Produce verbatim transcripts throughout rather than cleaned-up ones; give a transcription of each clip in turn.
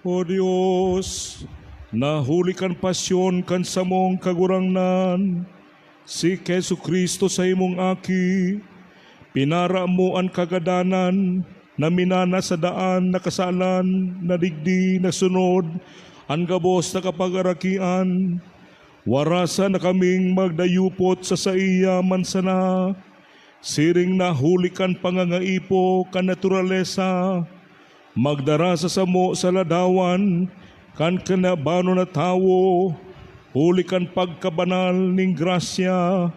O Dios, na huli kan pasyon kan samong Kagurangnan, si Jesu-Cristo saimong Aki, pinara mo an kagadanan na minana sa daan na kasalan na digdi nasunod an gabos na kapagarakian. Warasa na kaming magdayupot sa saiya man sana, siring na huli kan pangangaipo kan naturalesa, magdara sa samo sa ladawan kan kinabanon na tawo, huli kan pagkabanal nin grasya,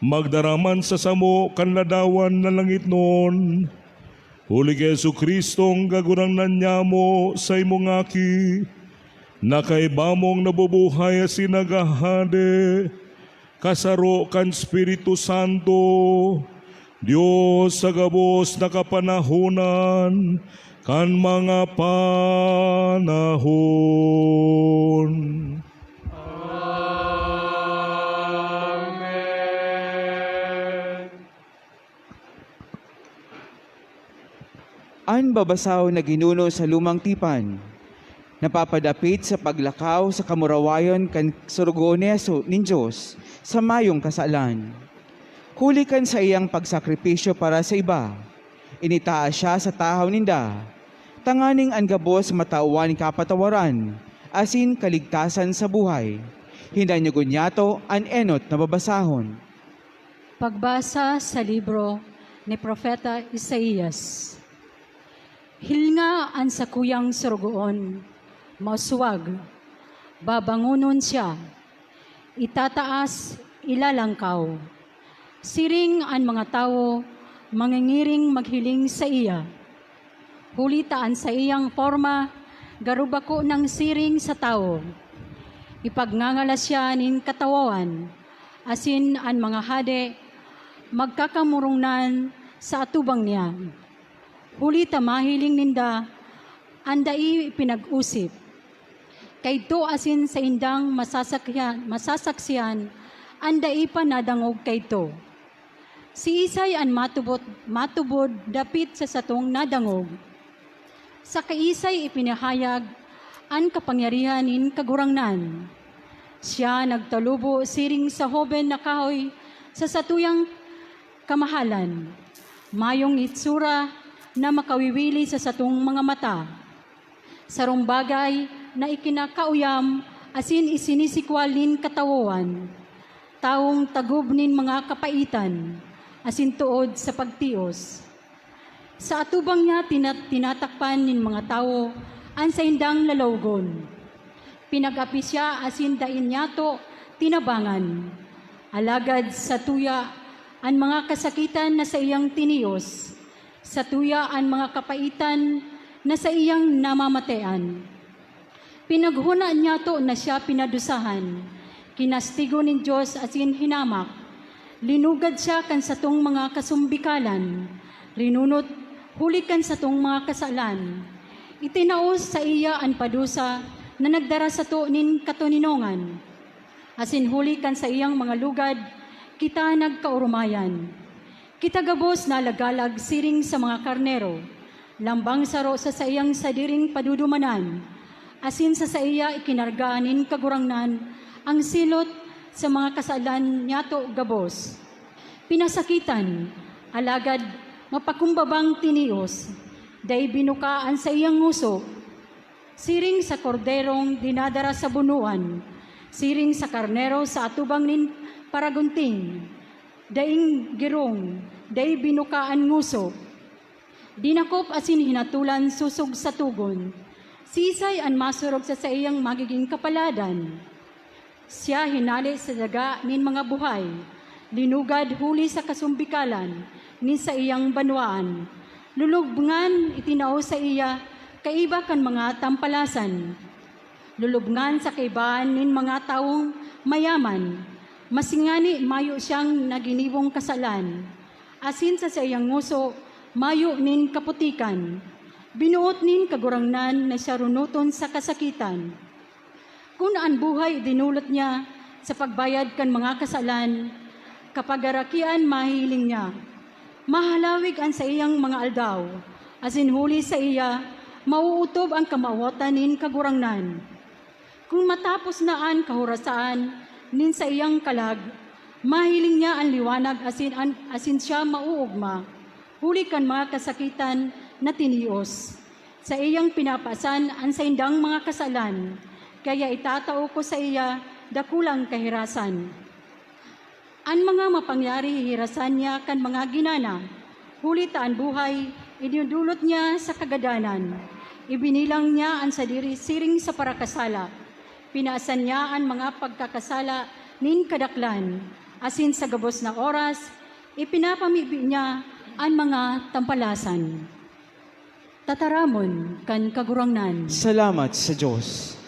magdara man sa samo kan ladawan na langitnon. Huli ki Jesu-Cristong Kagurangnan nyamo, saimong Aki, na kaiba mong nabubuhay asin naghahade, kasaro kan Espiritu Santo, Dios sa gabos na kapanahonan kan mga panahon. Amen. An babasahon na ginuno sa lumang tipan, napapadapit sa paglakaw sa kamurawayon kan Sorogoon ni Jesu-, nin Dios sa mayong kasalan. Huli kan saiyang pagsakripisyo para sa iba, initaas siya sa tahaw ninda, tanganing an gabos matawan nin kapatawaran asin kaligtasan sa buhay. Hinanyugon niyato an enot na babasahon. Pagbasa sa libro ni Propeta Isaias. Hilnga an sakuyang sorogoon, mauswag, babangonon siya, itataas, ilalangkaw. Siring an mga tawo mangingiring maghiling saiya. Huli ta an saiyang porma garo bako nang siring sa tawo. Ipagngangalas siya nin katawoan, asin an mga hade magkakamurungnan sa atubang niya. Huli ta mahiling ninda an dai ipinag-osip. Kaidto asin saindang masasakyan, masasaksian an dai pa nadangog kaidto. Siisay an matubod, matubod dapit sa satong nadangog? Sa kaisay ipinahayag an kapangyarihan nin Kagurangnan? Siya nagtalubo siring sa hoben na kahoy sa satuyang kamahalan. Mayong itsura na makawiwili sa satong mga mata. Sarong bagay na ikinakauyam asin isinisikwal nin katawoan, tawong tagob nin mga kapaitan, asin tood sa pagtios. Sa atubang niya tina-, tinatakpan nin mga tawo an saindang lalawogon. Pinag-api siya asin dai niyato tinabangan. Alagad satuya an mga kasakitan na saiyang tinios, satuya an mga kapaitan na saiyang namamatean. Pinaghona niyato na siya pinadusahan, kinastigo nin Dios asin hinamak. Linugad siya kan satong mga kasumbikalan, rinunot huli kan satong mga kasalan. Itinaos saiya an padusa na nagdara sato nin katoninongan, asin huli kan saiyang mga lugad kita nagkaoromayan. Kita gabos nalagalag siring sa mga karnero, lambang saro sa saiyang sadiring padudumanan, asin sa saiya ikinarga nin Kagurangnan an silot sa mga kasalan niyato gabos. Pinasakitan, alagad mapakumbabang tinios, dai binuka an saiyang ngoso. Siring sa korderong dinadara sa bunoan, siring sa karnero sa atubang nin paragunting, daing girong, dai binuka an ngoso. Dinakop asin hinatolan sosog sa togon. Siisay an masurog sa saiyang magiging kapaladan? Siya hinale sa daga nin mga buhay, linugad huli sa kasumbikalan nin saiyang banwaan. Lulubngan itinao saiya kaiba kan mga tampalasan. Lulubngan sa kaibahan nin mga tawong mayaman. Masingani mayo siyang naginiwong kasalan, asin sa saiyang ngoso mayo nin kaputikan. Binuot nin Kagurangnan na siya runoton sa kasakitan. Kun an buhay idinulot niya sa pagbayad kan mga kasalan, kapagarakian mahihiling niya. Mahalawig an saiyang mga aldaw, asin huli saiya Mauotob an kamawotan nin Kagurangnan. Kun matapos na an kahorasaan nin saiyang kalag, mahiling niya an liwanag asin an, asin siya maoogma, huli kan mga kasakitan na tinios. Saiyang pinapasan an saindang mga kasalan, kaya itatao ko saiya dakulang kahirasan. An mga mapangyari hihirasan niya kan mga ginana, huli ta an buhay idinudulot niya sa kagadanan. Ibinilang niya an sadiri siring sa parakasala. Pinaasan niya an mga pagkakasala nin kadaklan, asin sa gabos na oras, ipinapamibi niya an mga tampalasan. Tataramon kan Kagurangnan. Salamat sa Diyos.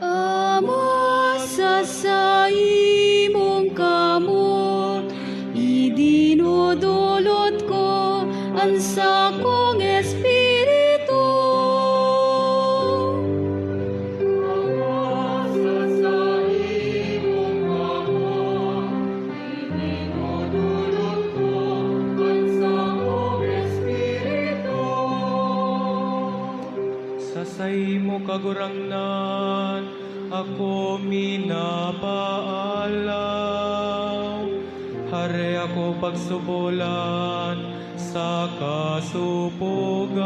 Ama, sa saimong kamot, idinudulot ko an sakong espiritu. Ama, sa saimong kamot, idinudulot ko an sakong espiritu. Sa saimo, Kagurangnan, ako minapaalam. Hare ako pagsubolan sa kasupogan.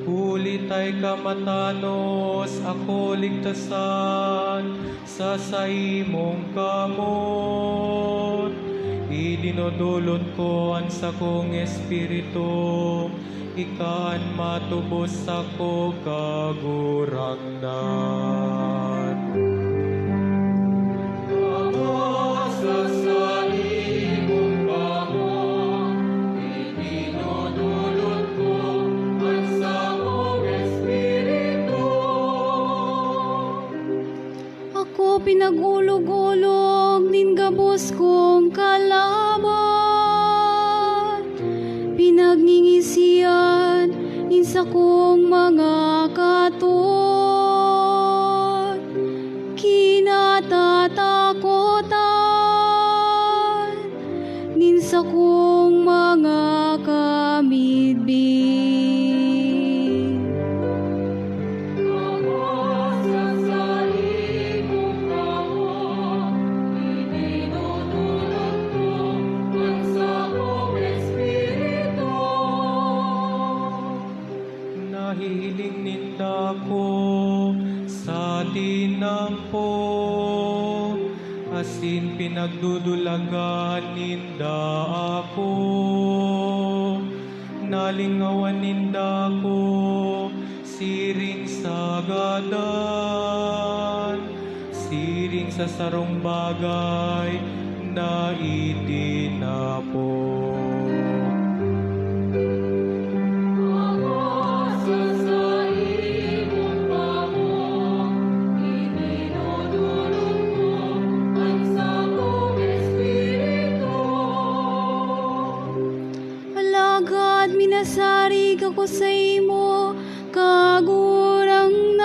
Huli ta ika matanos, ako ligtasan sa saimong kamot. Idinudulot ko an sakong espiritu, ika an matubos sako, Kagurangnan. Ama, sa saimong kamot, idinudulot ko an sakong espiritu. Ako pinag-olog-olog nin gabos kong kalaban, pinagngingisian nin sakong mga katot, kinatatakotan nin sakong mga kamidbid. Ako sa saimong kamot, idinudulot ko an sakong espiritu. Nahihiling ninda ako sa tinampo, asin pinagdudulagan ninda ako. Nalingawan ninda ako siring sa gadan, siring sa sarong bagay na itinapon. Ako sa saimong kamot, idinudulot ko an sakong espiritu. Alagad minasarig ako saimo, Kagurangnan.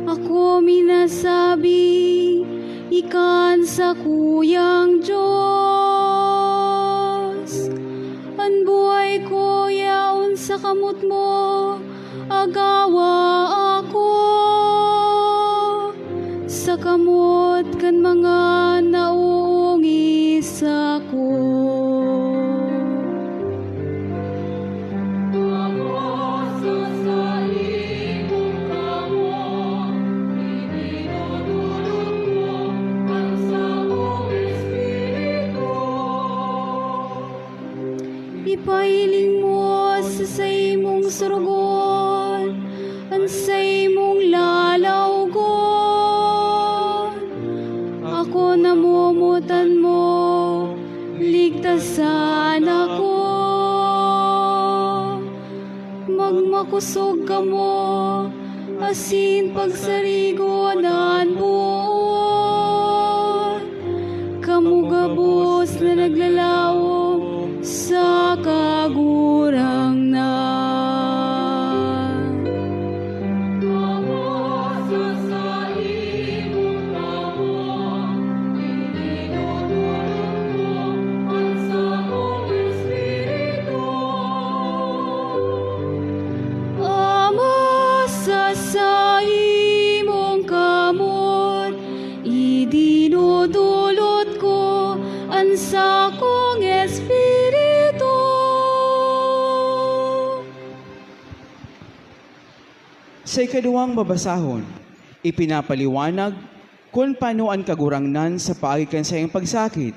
Ako minasabi, ika an sakuyang Dios. An buhay ko yaon sa kamot mo, agawa ako sa kamot kan mga naoongis sako. Ako sa saimong kamot, idinudulot ko an sakong espiritu. Ipahiling mo sa saimong sorogoon an saimong lalawgon. Ako namomotan mo, ligtasan ako. Magmakosog kamo, asin pagsarigon an boot. Kamo gabos na Sa ikaduwang babasahon, ipinapaliwanag kun paano an Kagurangnan sa paagi kan saiyang pagsakit,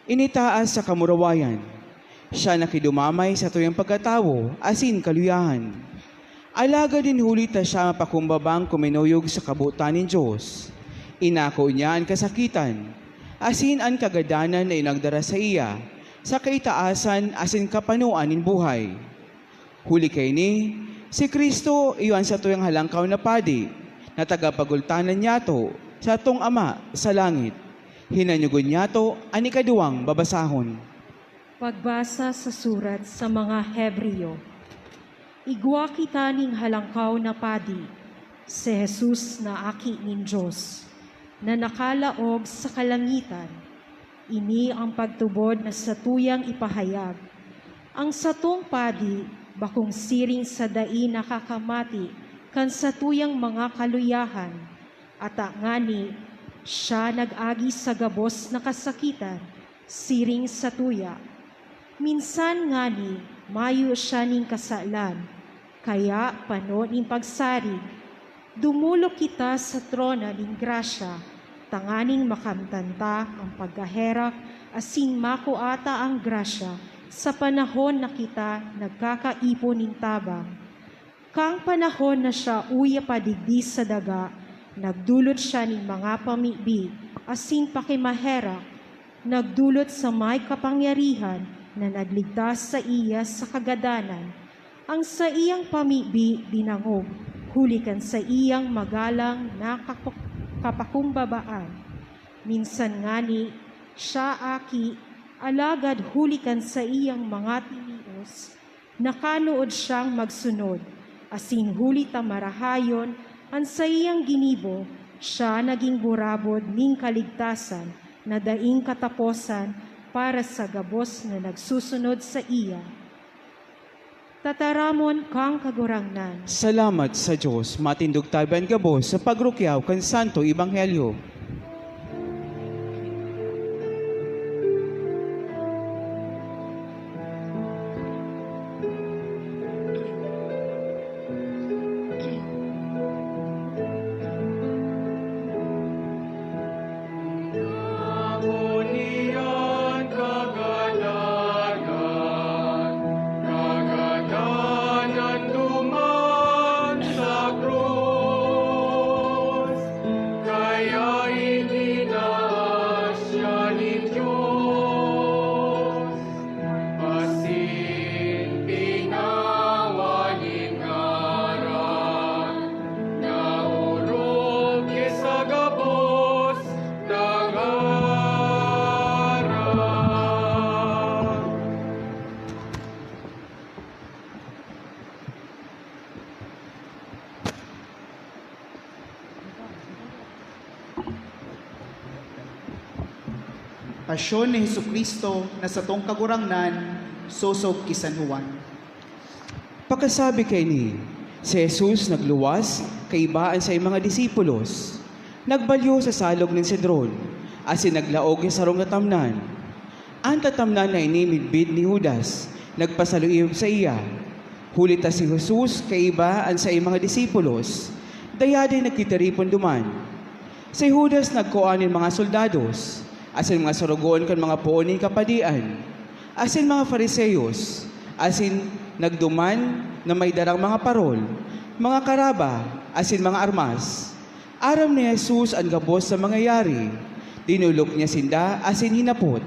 initaas sa kamurawayan. Siya nakidumamay sa tuyang pagkatawo asin kaluyahan. Alagad nin huli ta siya mapakumbabang kuminuyog sa kabotan nin Dios, inako niya an kasakitan asin an kagadanan na inagdara saiya sa kaitaasan asin kapanoan nin buhay. Huli kaini, si Cristo iyo an satuyang Halangkaw na Padi na tagapagultanan niyato sa satong Ama sa langit. Hinanyogon niyato an ikaduwang babasahon. Pagbasa sa surat sa mga Hebreo. Igwa kita nin Halangkaw na Padi, si Jesus na Aki nin Dios, na nakalaog sa kalangitan. Ini an pagtubod na satuyang ipahayag. An satong padi bakong siring sa dai nakakamati kan satuyang mga kaluyahan, ata ngani siya nag-agi sa gabos na kasakitan siring satuya. Minsan ngani mayo siya nin kasalan, kaya pano nin pagsarig, dumolok kita sa trono nin grasya tanganing makamtan ta an pagkaherak asin makua ta an grasya sa panahon na kita nagkakaipon nin tabang. Kan panahon na siya uya pa digdi sa daga, nagdolot siya nin mga pamibi asin pakimaherak, nagdolot sa may kapangyarihan na nagligtas saiya sa kagadanan. An saiyang pamibi dinangog huli kan saiyang magalang na kapak-, kapakumbabaan. Minsan ngani, siya aki, alagad huli kan saiyang mga tinios, nakanood siyang magsunod, asin huli ta marahayon an saiyang ginibo, siya nagin burabod nin kaligtasan na daing kataposan para sa gabos na nagsusunod saiya. Tataramon kan Kagurangnan. Salamat sa Dios. Matindog tabi an gabos sa pagrukyaw kan Santo Ebanghelyo. Asin pinawa nin ngaran na orog ki sa gabos na ngaran. Pasyon ni Jesu-Cristo na satong Kagurangnan, sosog ki San Juan. Pakasabi kaini, si Jesus nagluwas kaiba an saiyang mga disipulos. Nagbalyo sa salog nin Cedron, asin naglaog sa sarong tatamnan. An tatamnan na ini midbid ni Judas, nagpasaluib saiya. Huli ta si Jesus kaiba an saiyang mga disipulos, dayaday nagtitiripon duman. Si Judas nagkua nin mga soldados, asin mga sorogoon kan mga poon nin kapadian, asin mga Fariseos, asin nagduman na may darang mga parol, mga karaba, asin mga armas. Aram ni Jesus an gabos na mangyayari. Dinolok niya sinda asin hinapot,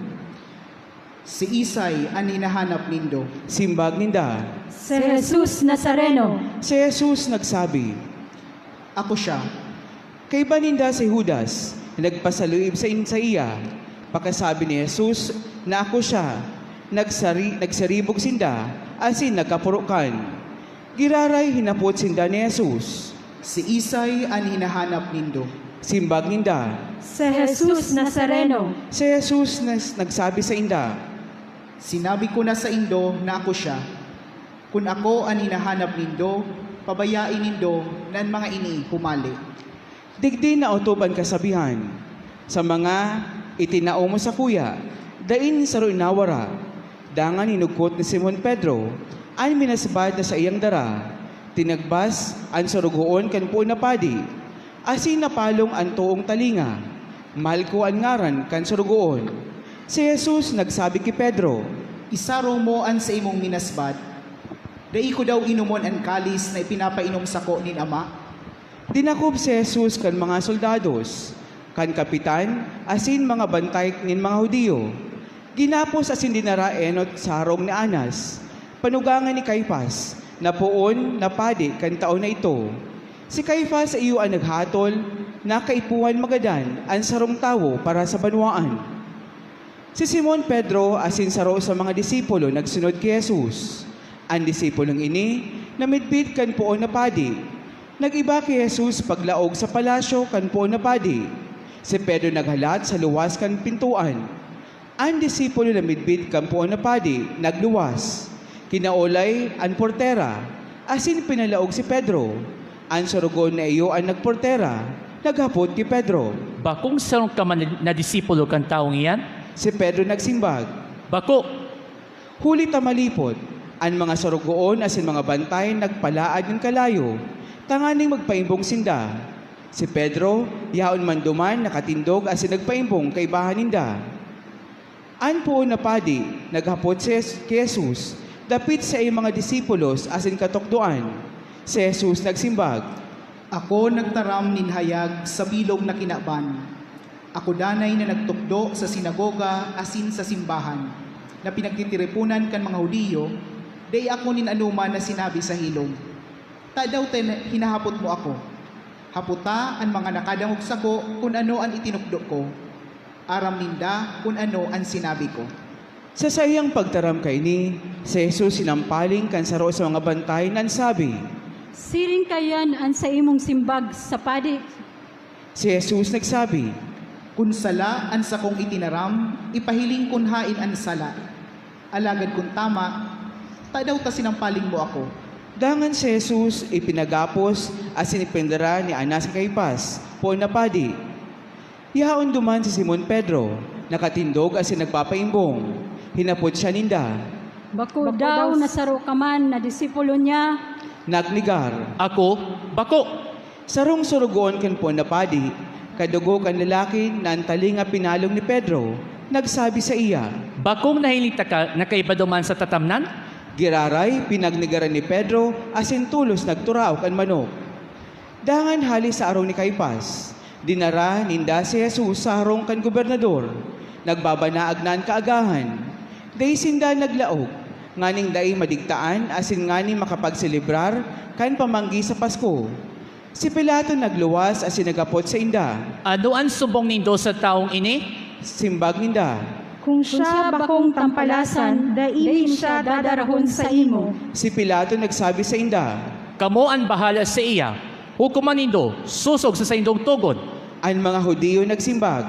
"Siisay an hinahanap nindo?" Simbag ninda, "Si Jesus Nazareno." Si Jesus nagsabi, "Ako siya." Kaiba ninda si Judas, na nagpasaluib sa in-, saiya. Pakasabi ni Jesus na ako siya, nagsari-, nagsiribog sinda asin nagkapurukan. Giraray hinapot sinda ni Jesus, "Siisay an hinahanap nindo?" Simbag ninda, "Si Jesus Nazareno." Si Jesus nas-, nagsabi sainda, "Sinabi ko na saindo na ako siya. Kun ako an hinahanap nindo, pabayae nindo na an mga ini humale." Digdi naotob an kasabihan, "Sa mga itinao mo sakuya, dai nin saro nawara." Dangan hinugkot ni Simon Pedro an minasbad na saiyang dara, Tinagbas an sorogoon kan poon na padi, asin napalong an toong talinga. Malco an ngaran kan sorogoon. Si Jesus nagsabi ki Pedro, "Isaro mo an saimong minasbat. Dai ko daw inomon an kalis na ipinapainom sako nin Ama?" Dinakop si Jesus kan mga soldados, kan kapitan, asin mga bantay nin mga Judio. Ginapos asin dinara enot sa harong ni Anas, panugangan ni Caifas, na poon na padi kan taon na ito. Si Caifas iyo an naghatol na kaipuhan magadan an sarong tawo para sa banwaan. Si Simon Pedro asin saro sa mga disipulo nagsunod ki Jesus. An disipulong ini namidbid kan poon na padi. Nag-iba ki Jesus paglaog sa palasyo kan poon na padi. Si Pedro naghalat sa luwas kan pintoan. An disipulo namidbid kan poon na padi nagluwas. Kinaolay an portera, asin pinalaog si Pedro. An sorogoon na iyo an nagportera, naghapot ki Pedro. "Bakong sarong ka man na disipulo kan tawong iyan?" Si Pedro nagsimbag, "Bako." Huli ta malipot, an mga sorogoon asin mga bantay nagpalaad nin kalayo, tanganing magpaimbong sinda. Si Pedro, yaon man duman, nakatindog asin nagpaimbong kaibahan ninda. An poon na padi naghapot si Jes-, ki Jesus dapit saiyang mga disipulos asin katukdoan. Si Jesus nagsimbag, "Ako nagtaram nin hayag sa bilog na kinaban. Ako danay na nagtukdo sa sinagoga asin sa simbahan, na pinagtitiriponan kan mga Judio, dai ako nin anoman na sinabi sa hilom. Tadaw ta hinahapot mo ako? Hapota an mga nakadangog sako kun ano an itinukdo ko. Aram ninda kun ano an sinabi ko." Sa saiyang pagtaram kaini, si Jesus sinampaling kan saro sa mga bantay na nagsabi, "Siring kaiyan an saimong simbag sa padi?" Si Jesus nagsabi, "Kun sala an sakong itinaram, ipahiling kun haen an sala. Alagad kun tama, tadaw ta sinampaling mo ako?" Dangan si Jesus ipinagapos asin ipinadara ni Anas ki Caifas, poon na padi. Yaon duman si Simon Pedro, nakatindog asin nagpapaimbong. Hinapot siya ninda, "Bako daw na saro ka man na disipulo niya?" Nagnegar, "Ako, bako." Sarong sorogoon kan poon na padi, kadugo kan lalaki na an talinga pinalong ni Pedro, nagsabi saiya, "Bakong nahiling taka na kaiba duman sa tatamnan?" Giraray, pinagnegaran ni Pedro asin tolos nagturaok an manok. Dangan hale sa arog ni Caifas, dinara ninda si Jesus sa harong kan gobernador. Nagbabanaag na an kaagahan. Dai sinda naglaog, nganing dai madigtaan asin nganing makapagselebrar kan pamanggi sa Pasko. Si Pilato nagluwas asin naghapot sainda, "Ano an sumbong nindo sa tawong ini?" Simbag ninda, "Kun siya bakong tampalasan, dai mi siya dadarahon saimo." Si Pilato nagsabi sainda, "Kamo an bahala saiya. Hukoman nindo, sosog sa saindong togon." An mga Judio nagsimbag,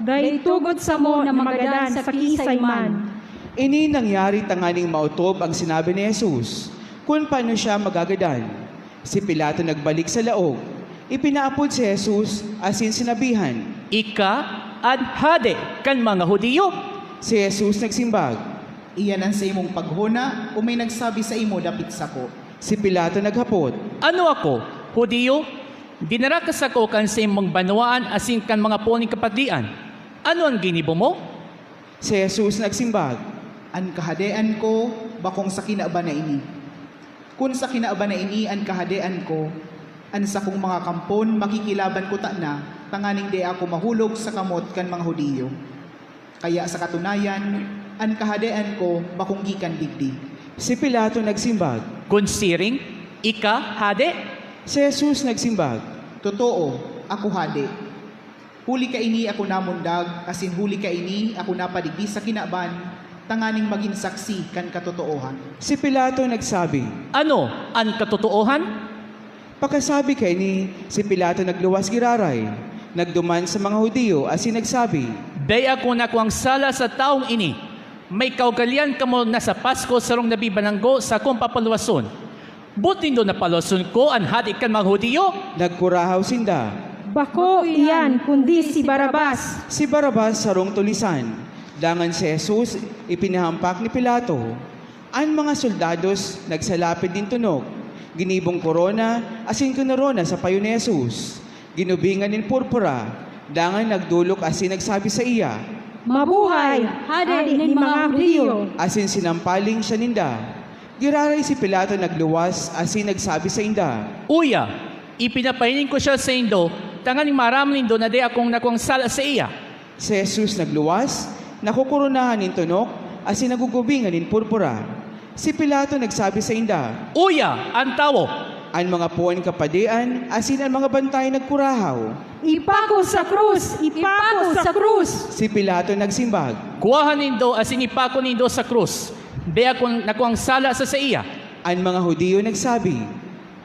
"Dai tugot samo na magadan sa kiisay man." Ini nangyari tanganing maotob an sinabi ni Jesus, kun paano siya magagadan. Si Pilato nagbalik sa laog, ipinaapod si Jesus asin sinabihan, "Ika an hade kan mga Judio?" Si Jesus nagsimbag, "Iyan an saimong paghona o may nagsabi saimo dapit sako?" Si Pilato naghapot, "Ano ako, Judio? Dinara ka sako kan saimong banwaan asin kan mga poon nin kapadian. Ano an ginibo mo?" Si Jesus nagsimbag, "An kahadean ko bakong sa kinaban na ini. Kun sa kinaban na ini an kahadean ko, an sakong mga kampon makikilaban kutana tanganing dai ako mahulog sa kamot kan mga Judio. Kaya sa katunayan, an kahadean ko bakong gikan digdi." Si Pilato nagsimbag, "Kun siring, ika hade?" Si Jesus nagsimbag, "Totoo, ako hade. Huli kaini ako namundag, asin huli kaini ako napadigdi sa kinaban, tanganing magin saksi kan katotoohan." Si Pilato nagsabi, "Ano an katotoohan?" Pakasabi kaini, si Pilato nagluwas giraray, nagduman sa mga Judio asin nagsabi, "Dai ako nakuang sala sa tawong ini. May kaugalean kamo na sa Pasko sarong nabibalanggo sakong papaluwason. Boot nindo na paluwason ko an hade kan mga Judio?" Nagkurahaw sinda, "Bako iyan, kundi si Barrabas!" Si Barrabas sarong tulisan, dangan si Jesus ipinahampak ni Pilato. An mga soldados nagsalapid nin tunog, Ginibong korona asin kinorona sa payo ni Jesus. Ginubingan nin purpura, dangan nagdolok asin nagsabi saiya, "Mabuhay, Hade nin mga Judio!" Asin sinampaling siya ninda. Giraray si Pilato nagluwas asin nagsabi sainda, "Uya, ipinapahiling ko siya saindo, tanganing maaraman nindo na dai akong nakuang sala saiya." Si Jesus nagluwas, nakokoronahan nin tunok, asin nagugubingan nin purpura. Si Pilato nagsabi sainda, "Uya an tawo!" An mga puon kapadian asin an mga bantay nagkurahaw, "Ipako sa krus! Ipako sa krus!" Si Pilato nagsimbag, "Kuaha nindo asin ipako nindo sa krus! Dai ako nakuang sala sa saiya!" An mga Judio nagsabi,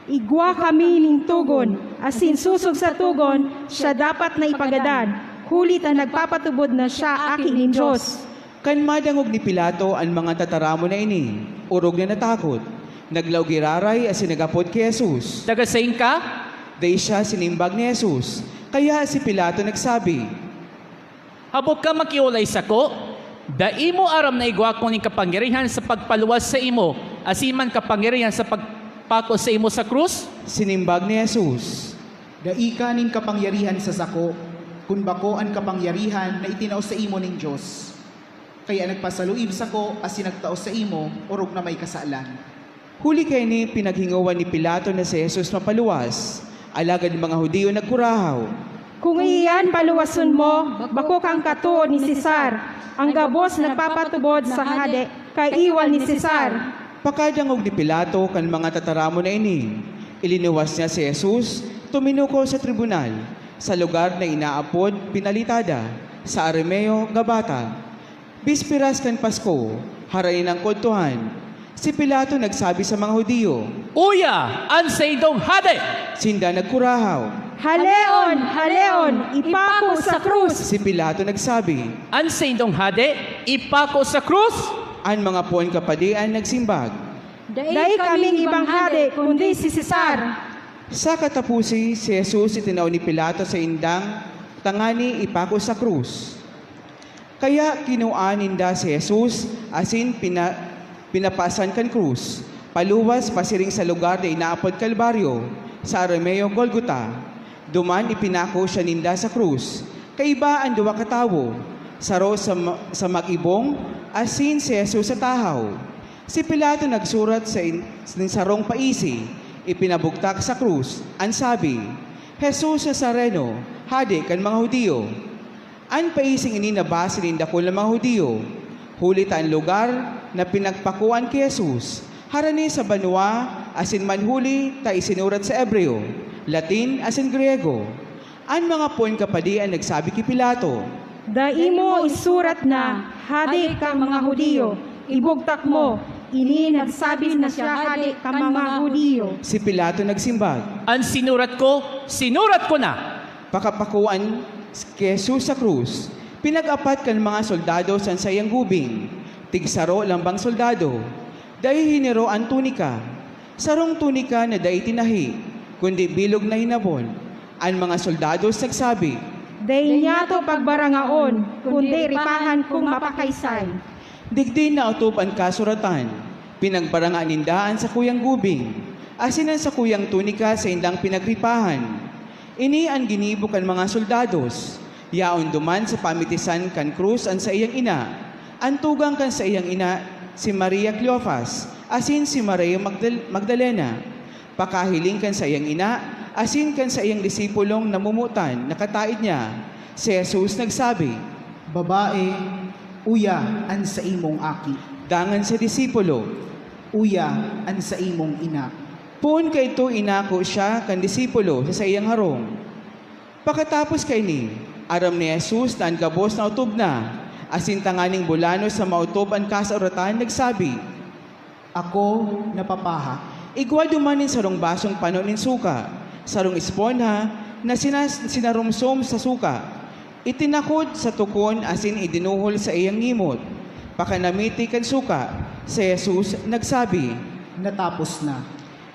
"Igwa kami nin togon, asin sosog sa togon, siya dapat na ipagadan, huli ta nagpapatubod na siya aki nin Dios." Kan madangog ni Pilato an mga tataramon na ini, orog na natakot, naglaog giraray asin naghapot ki Jesus, "Taga saen ka?" Dai siya sinimbag ni Jesus. Kaya si Pilato nagsabi, "Habo ka makiolay sako? Dai mo aram na igwa ko nin kapangyarihan sa pagpaluwas saimo asin man kapangyarihan sa pagpako saimo sa krus?" Sinimbag ni Jesus, "Dai ka nin kapangyarihan sa sako, kun bako an kapangyarihan na itinao saimo nin Dios. Kaya nagpasaluib sako asin nagtao saimo, orog na may kasalan." Huli kaini, pinaghingowa ni Pilato na si Jesus mapaluwas. Alagad an mga Judio nagkurahaw, "Kun iyan paluwason mo, bako kang katood ni Cesar. An gabos nagpapatubod sa hade kaiwal ni Cesar." Pakadangog ni Pilato kan mga tataramon na ini, ilinuwas niya si Jesus, tuminukaw sa tribunal, sa lugar na inaapod Pinalitada, sa Arameo, Gabata. Bisperas kan Pasko, harani nang Kodtuhan, si Pilato nagsabi sa mga Judio, "Uya an saindong hade!" Sinda nagkurahaw, "Haleon! Haleon! Ipako sa krus!" Si Pilato nagsabi, "An saindong hade, ipako sa krus!" An mga puon kapadian nagsimbag, "Dai kaming ibang hade kundi si Cesar." Sa kataposi, si Jesus itinao ni Pilato saindang tangani ipako sa krus. Kaya kinua ninda si Jesus asin pina-, pinapasan kan krus, paluwas pasiring sa lugar na inaapod Kalbaryo, sa Arameo, Golgota. Duman ipinako siya ninda sa krus, kaiba an duwa katawo, saro sa ma-, sa mag-ibong asin si Jesus sa tahaw. Si Pilato nagsurat sa in-, nin sarong paisi, ipinabugtak sa krus, an sabi, "Jesus Nazareno, Hade kan mga Judio." An paising ini nabasa nin dakul na mga Judio, huli ta an lugar na pinagpakoan ki Jesus harani sa banwa asin manhuli ta isinurat sa Hebreo, Latin asin Griyego. An mga poon kapadian nagsabi ki Pilato, "Dai mo isurat na, 'Hade kan mga Judio.' Ibugtak mo, 'Ini nagsabi na siya hade kan mga Judio.'" Si Pilato nagsimbag, "An sinurat ko, sinurat ko na." Pakapakoan ki Jesus sa krus, pinag-apat kan mga soldados an saiyang gubing, tigsaro lambang soldado. Dai hiniro an tunika. Sarong tunika na dai tinahi, kundi bilog na hinabon. An mga soldados nagsabi, "Dai niyato pagbarangaon, kundi ripahan kung mapakaisay." Digdi naotob an kasuratan, pinagbaranga ninda an sakuyang gubing, asin an sakuyang tunika saindang pinagripahan. Ini an ginibo kan mga soldados. Yaon duman sa pamitisan kan krus an saiyang ina, an tugang kan saiyang ina, si Maria Cleofas, asin si Maria Magdal-, Magdalena. Pakahiling kan saiyang ina asin kan saiyang disipulong namomotan nakataed niya, si Jesus nagsabi, "Babae, uya an saimong aki." Dangan sa disipulo, "Uya an saimong ina." Poon kaidto inako siya kan disipulo sa saiyang harong. Pakatapos kaini, aram ni Jesus na an gabos naotob na, asin tanganing bulanos na maotob an kasuratan, nagsabi, "Ako napapaha." Igwa duman nin sarong basong pano nin suka, sarong esponha na sina-, sinaromsom sa suka, itinakod sa tukon asin idinuhol sa iyang ngimot. Pakanamiti kan suka, si Jesus nagsabi, "Natapos na."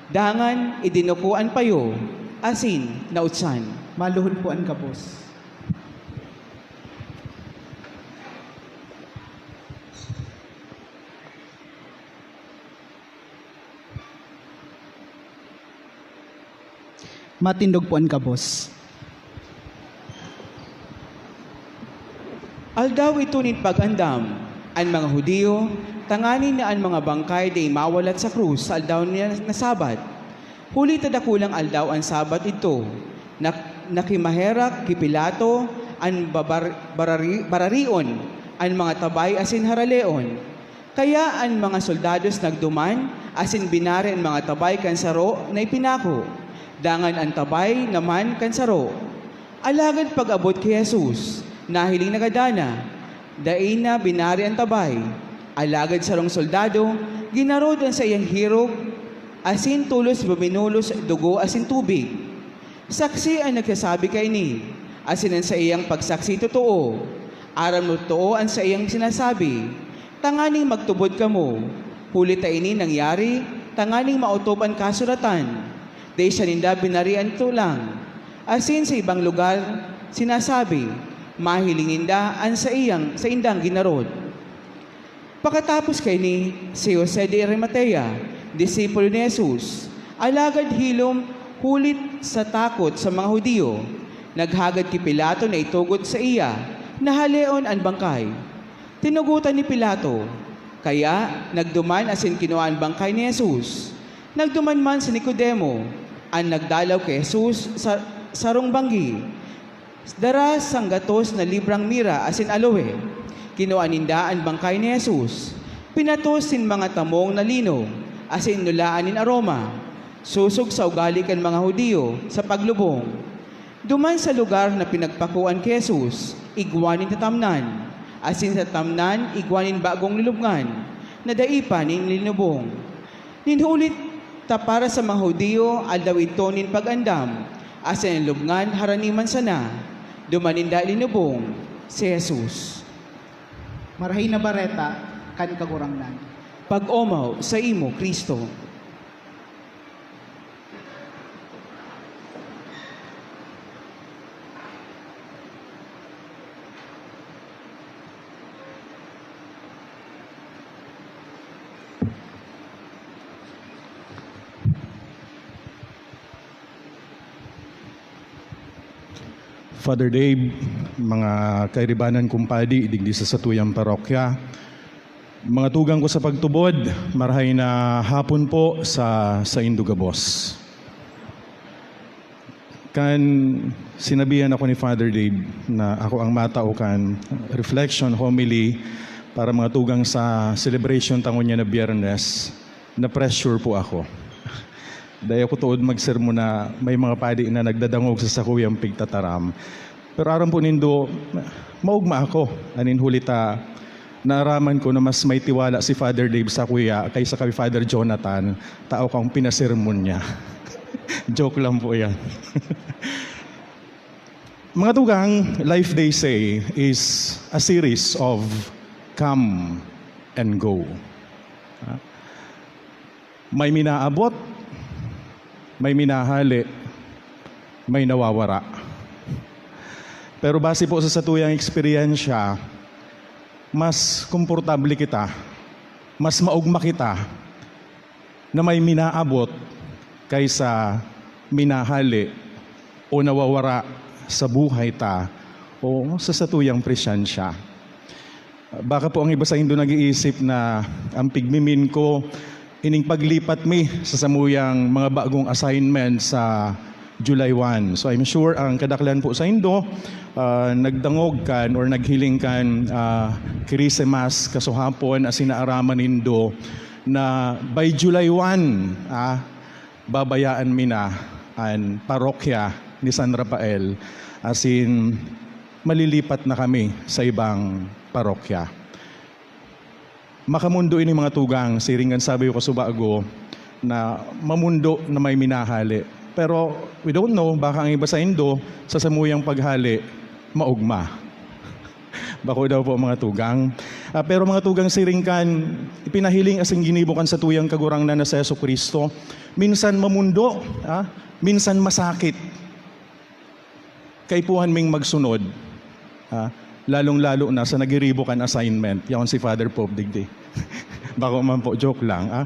Dangan idinuko an payo asin nautsan. Maluhod po an gabos. Matindog po an gabos. Aldaw ito nin pag-andam, an mga Judio, tanganing na an mga bangkay dai mawalat sa krus sa aldaw na, na Sabat. Huli ta dakulang aldaw an Sabat idto, nak-, nakimaherak ki Pilato an babar-, barari-, bararion, an mga tabay asin haraleon. Kaya an mga soldados nagduman asin binari an mga tabay kan saro na ipinako, dangan an tabay naman kan saro. Alagad pag-abot ki Jesus, nahiling na gadan na, dai na binari an tabay. Alagad sarong soldado, ginarod an saiyang hirog, asin tolos biminulos dugo asin tubig. Saksi an nagsasabi kaini, asin an saiyang pagsaksi totoo. Aram na totoo an saiyang sinasabi, tanganing magtubod kamo. Huli ta ini nangyari, tanganing maotob an kasuratan. Dai siya ninda binarian tolang. Asin sa ibang lugar, sinasabi, mahiling ninda an saiyang, saindang ginarod. Pakatapos kaini, si Jose de Arimatea, disipulo ni Jesus, alagad hilom huli sa takot sa mga Judio, naghagad ki Pilato na itugot saiya na haleon an bangkay. Tinugotan ni Pilato, kaya nagduman asin kinua an bangkay ni Jesus. Nagduman man si Nicodemo, an nagdalaw ki Jesus sa sarong banggi. Dara sang gatos na librang mira asin aloe. Kinua ninda an bangkay ni Jesus, pinatos nin mga tamong na lino, asin inulaan nin aroma, sosog sa ugale kan mga Judio sa paglubong. Duman sa lugar na pinagpakoan ki Jesus, igwa nin tatamnan, asin sa tamnan igwa nin bagong lulubngan na dai pa nin linubong. Nin huli ta para sa mga Judio, aldaw idto nin pag-andam, asin an lubngan harani man sana. Duman ninda linubong si Jesus. Marahay na Bareta kan Kagurangnan. Pag-omaw saimo, Cristo. Father Dave, mga kairibanan kong padi digdi sa satuyang parokya, mga tugang ko sa pagtubod, marahay na hapon po sa saindo gabos. Kan sinabihan ako ni Father Dave na ako ang matao kan reflection homily para mga tugang sa celebration ta ngunyan na Biyernes, na-pressure po ako. Dai ako tuod magsermon na may mga padi na nagdadangog sa sakuyang pigtataram. Pero aram po nindo, maogma ako, anin huli ta naaraman ko na mas may tiwala si Father Dave sakuya kaysa kay Father Jonathan, tao kang pinasermon niya. Joke lang po yan. Mga tugang, life, they say, is a series of come and go. Ah, may minaabot, may minahali, may nawawara. Pero base po sa satuyang eksperyensya, mas komportable kita, mas maogma kita na may minaabot kaysa minahali o nawawara sa buhay ta o sa satuyang presensiya. Baka po ang iba saindo nag-iisip na ang pigmimin ko ining paglipat mi sa samuyang mga bagong assignment sa July one. So, I'm sure ang kadaklan po saindo, ah, nagdangog kan or naghiling kan, ah, Christmas kasuhapon asin naaraman nindo na by July one, ah, babayaan mi na an parokya ni San Rafael, asin malilipat na kami sa ibang parokya. Makamundo ini, mga tugang, siring kan sabi ko kasubago, na mamundo na may minahali. Pero we don't know, baka ang iba saindo, sa samuyang paghali, maogma. Bako daw po, mga tugang. Ah, pero, mga tugang, siring kan ipinahiling asin ginibo kan satuyang Kagurangnan na si Jesu-Cristo, minsan mamundo, ah, minsan masakit. Kaipuhan ming magsunod, ah, lalong-lalo na sa nagiribo kan assignment. Yaon si Father Pope digdi. Bako man po, joke lang, ah.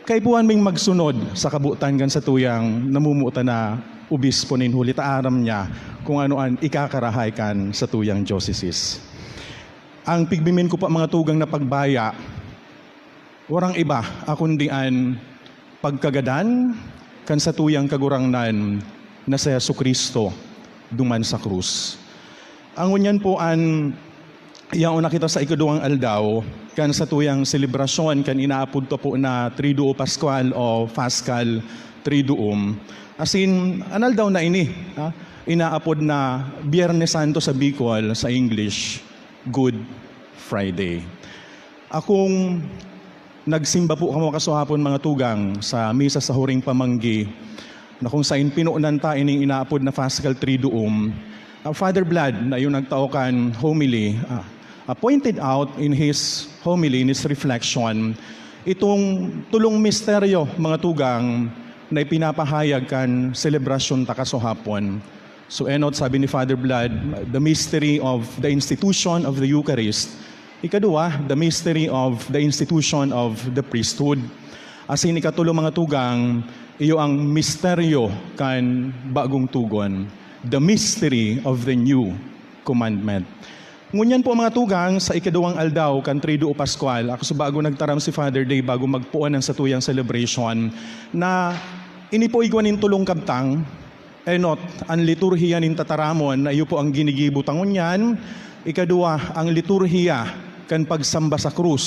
Kaipuhan ming magsunod sa kabotan kan satuyang namumutan na obispo nin huli ta aram niya kung ano an ikakarahay kan satuyang diocese. Ang pigbimin ko pa, mga tugang, na pagbaya, warang iba, ah, kundi an pagkagadan kan satuyang Kagurangnan na si Jesu-Cristo duman sa krus. Ang ngunyan po an yaon na kita sa ikaduwang aldaw kan satuyang selebrasyon kan inaapod ta po na Triduo Pascual o Paschal Triduum. Asin, an aldaw na ini, ha, inaapod na Biyernes Santo sa Bicol, sa English, Good Friday. Akong nagsimba po kamo kasuhapon, mga tugang, sa misa sa huring pamanggi, na kung sain pinonan ta ining inaapod na Paschal Triduum. Ang Father Blood, na yung nagtao kan homily, ah, ah, pointed out in his homily, in his reflection, itong tolong misteryo, mga tugang, na ipinapahayag kan selebrasyon ta kasuhapon. So, enot, sabi ni Father Blood, the mystery of the institution of the Eucharist. Ikaduwa, the mystery of the institution of the priesthood. Asin ikatulo, mga tugang, iyo ang misteryo kan bagong tugon, the mystery of the new commandment. Ngunyan po, mga tugang, sa ikaduwang aldaw kan Triduo Pascual, ako sa bago nagtaram si Father Day bago magpuon ang satuyang celebration, na ini po igwa nin tolong kabtang. Enot, an liturhiya nin tataramon na iyo po ang ginigibo ta ngunyan. Ikaduwa, ang liturhiya kan pagsamba sa krus.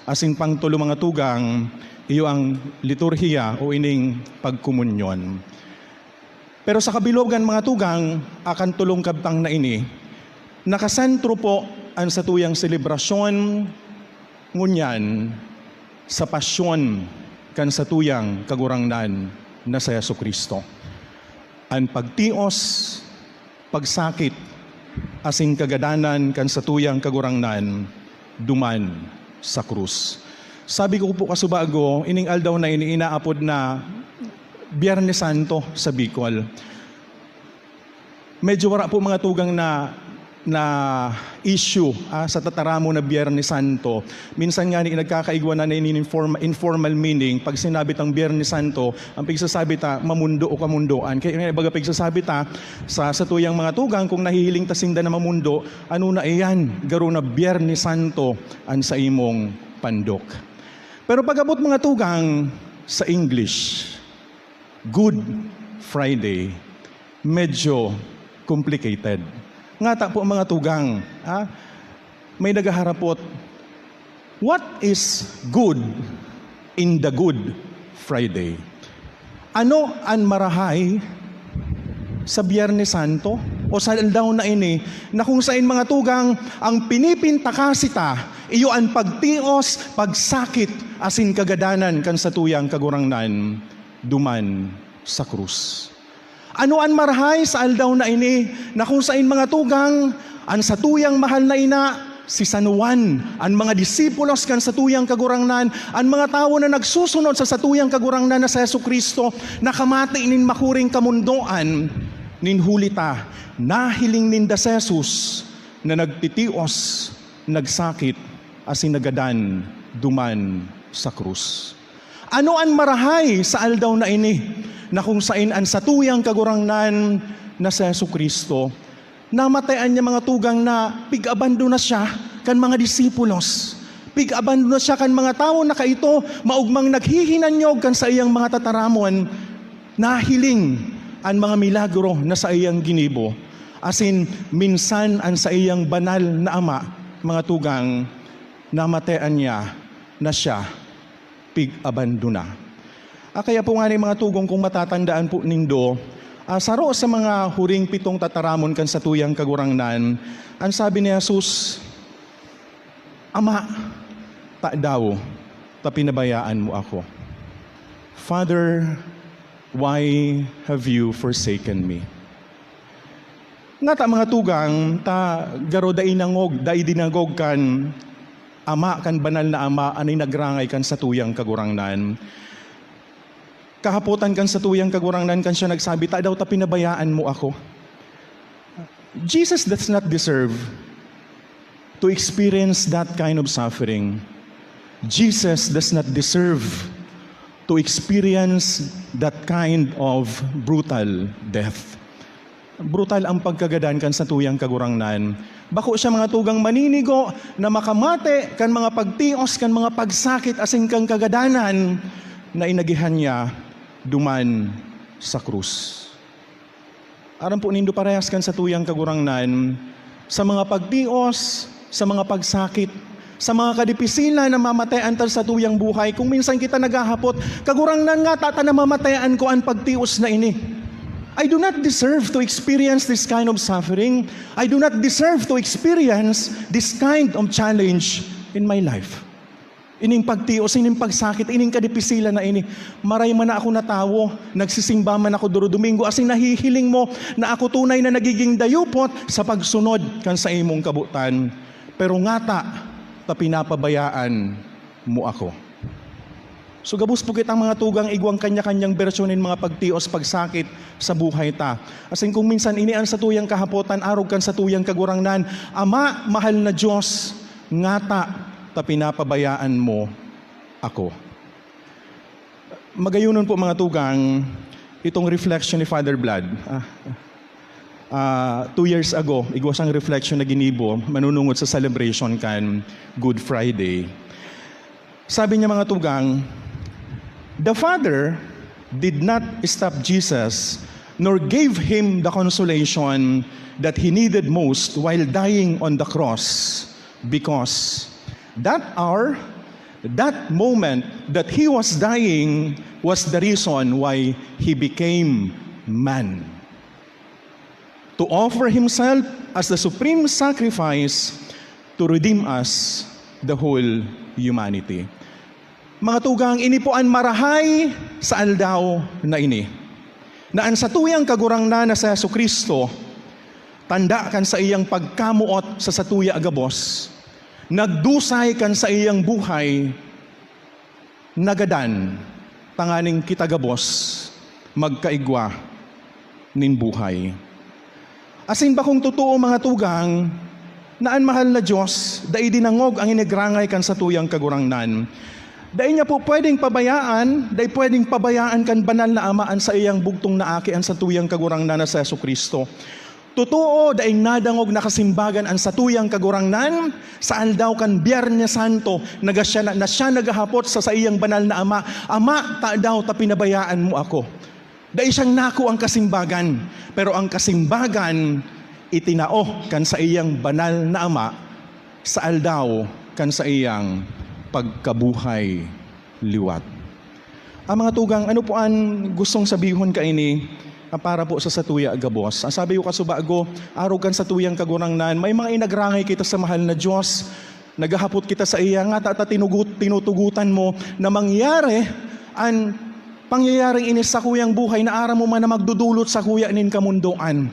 Asin pangtolo, mga tugang, iyo ang liturhiya o ining pagkomunyon. Pero sa kabilogan, mga tugang, akan tolong kabtang na ini, nakasentro po an satuyang selebrasyon ngunyan sa pasyon kan satuyang Kagurangnan na si Jesu-Cristo. An pagtios, pagsakit, asin kagadanan kan satuyang Kagurangnan duman sa krus. Sabi ko po kasubago, ining aldaw na ini inaapod na Biyernes Santo sa Bicol. Medyo wara po, mga tugang, na, na issue, ah, sa tataramon na Biyernes Santo. Minsan ngani nagkakaigwa na nin inform-, informal meaning. Pag sinabi tang Biyernes Santo, ang pigsasabi ta, mamundo o kamundoan. Kaya nga, baga pigsasabi ta, sa satuyang mga tugang, kung nahihiling ta sinda na mamundo, ano na iyan? Garo na Biyernes Santo an sa imong pandok. Pero pag-abot, mga tugang, sa English, Good Friday, medyo complicated. Ngata po, mga tugang, ah, may naghaharapot, what is good in the Good Friday? Ano an marahay sa Biyernes Santo o sa aldaw na ini, na kung sain, mga tugang, ang pinipintakasi ta, iyo an pagtios, pagsakit, asin kagadanan kan satuyang Kagurangnan duman sa krus? Ano an marahay sa aldaw na ini, na kung sain, mga tugang, an satuyang mahal na ina, si San Juan, an mga disipulos kan satuyang Kagurangnan, an mga tawo na nagsusunod sa satuyang Kagurangnan na si Jesu-Cristo, nakamati nin makuring kamundoan, nin huli ta, nahiling ninda si Jesus na nagtitios, nagsakit, asin nagadan duman sa krus. Ano an marahay sa aldaw na ini, na kung sain an satuyang Kagurangnan na si Jesu-Cristo, namatayan niya, mga tugang, na pig-abandona siya kan mga disipulos. Pig-abandona siya kan mga tawo na kaito, maogmang naghihinanyog kan saiyang mga tataramon, nahiling an mga milagro na saiyang ginibo. Asin minsan an saiyang banal na ama, mga tugang, namatayan niya na siya pig-abandona. Ah, kaya po ngani, mga tugang, kung matatandaan po nindo, ah, saro sa mga huring pitong tataramon kan satuyang Kagurangnan, an sabi ni Jesus, "Ama, tadaw ta pinabayaan mo ako? Father, why have you forsaken me?" Ngata, mga tugang, ta garo dai nangog, dai dinangog kan Ama, kan banal na Ama, an nagrangay kan satuyang Kagurangnan. Kahapotan kan satuyang Kagurangnan kan siya nagsabi, "Tadaw ta pinabayaan mo ako?" Jesus does not deserve to experience that kind of suffering. Jesus does not deserve to experience that kind of brutal death. Brutal ang pagkagadan kan satuyang Kagurangnan. Bako siya, mga tugang, maninigo na makamate kan mga pagtios, kan mga pagsakit asin kan kagadanan na inagihan niya duman sa krus. Aram po nindo, parehas kan satuyang Kagurangnan, sa mga pagtios, sa mga pagsakit, sa mga kadipisilan na mamatean ta sa satuyang buhay, kung minsan kita naghahapot, "Kagurangnan, ngata ta namamatean ko an pagtios na ini? I do not deserve to experience this kind of suffering. I do not deserve to experience this kind of challenge in my life." Ining pagtios, ining pagsakit, ining kadipisilan na ini. Maray man na ako natawo, nagsisimba man ako duro-domingo, asin nahihiling mo na ako tunay na nagiging dayupot sa pagsunod kan saimong kabotan. Pero ngata ta pinapabayaan mo ako. So, gabos po kitang, mga tugang, igwang kanya-kanyang bersyon nin mga pagtios, pagsakit sa buhay ta. Asin kung minsan ini an satuyang kahapotan arog kan satuyang Kagurangnan, "Ama, mahal na Dios, ngata ta pinapabayaan mo ako." Magayonon po, mga tugang, itong reflection ni Father Blood. Ah, ah, two years ago, igwa siyang reflection na ginibo manunungod sa celebration kan Good Friday. Sabi niya, mga tugang, "The Father did not stop Jesus nor gave him the consolation that he needed most while dying on the cross, because that hour, that moment that he was dying was the reason why he became man, to offer himself as the supreme sacrifice to redeem us, the whole humanity." Mga tugang, ini po an marahay sa aldaw na ini, na an satuyang Kagurangnan na si Jesu-Cristo, tanda kan saiyang pagkamoot sa satuya gabos, nagdusay kan saiyang buhay, nagadan tanganing kita gabos magkaigwa nin buhay. Asin bakong totoo, mga tugang, na an mahal na Dios dai dinangog an inagrangay kan satuyang Kagurangnan. Dai niya po pwedeng pabayaan, dai pwedeng pabayaan kan Banal na Ama an saiyang bugtong na Aki, an satuyang Kagurangnan na si Jesu-Cristo. Totoo, daing nadangog na kasimbagan an satuyang Kagurangnan sa aldaw kan Biyernes Santo, naga siya na, na siya naghahapot sa saiyang Banal na Ama, "Ama, tadaw ta pinabayaan mo ako?" Dai siyang nako ang kasimbagan, pero ang kasimbagan itinao kan saiyang Banal na Ama sa aldaw kan saiyang pagkabuhay liwat. Ang mga tugang, ano po an gustong sabihon kaini, ah, para po sa satuya gabos? Ang sabi ko kasubago, arog kan satuyang Kagurangnan, may mga inagrangay kita sa mahal na Dios. Naghahapot kita sa iya, "Ngata ta tinugot-, tinutugotan mo na mangyari an pangyayaring ini sa sakuyang buhay na aram mo man na magdudulot sakuya nin kamondoan?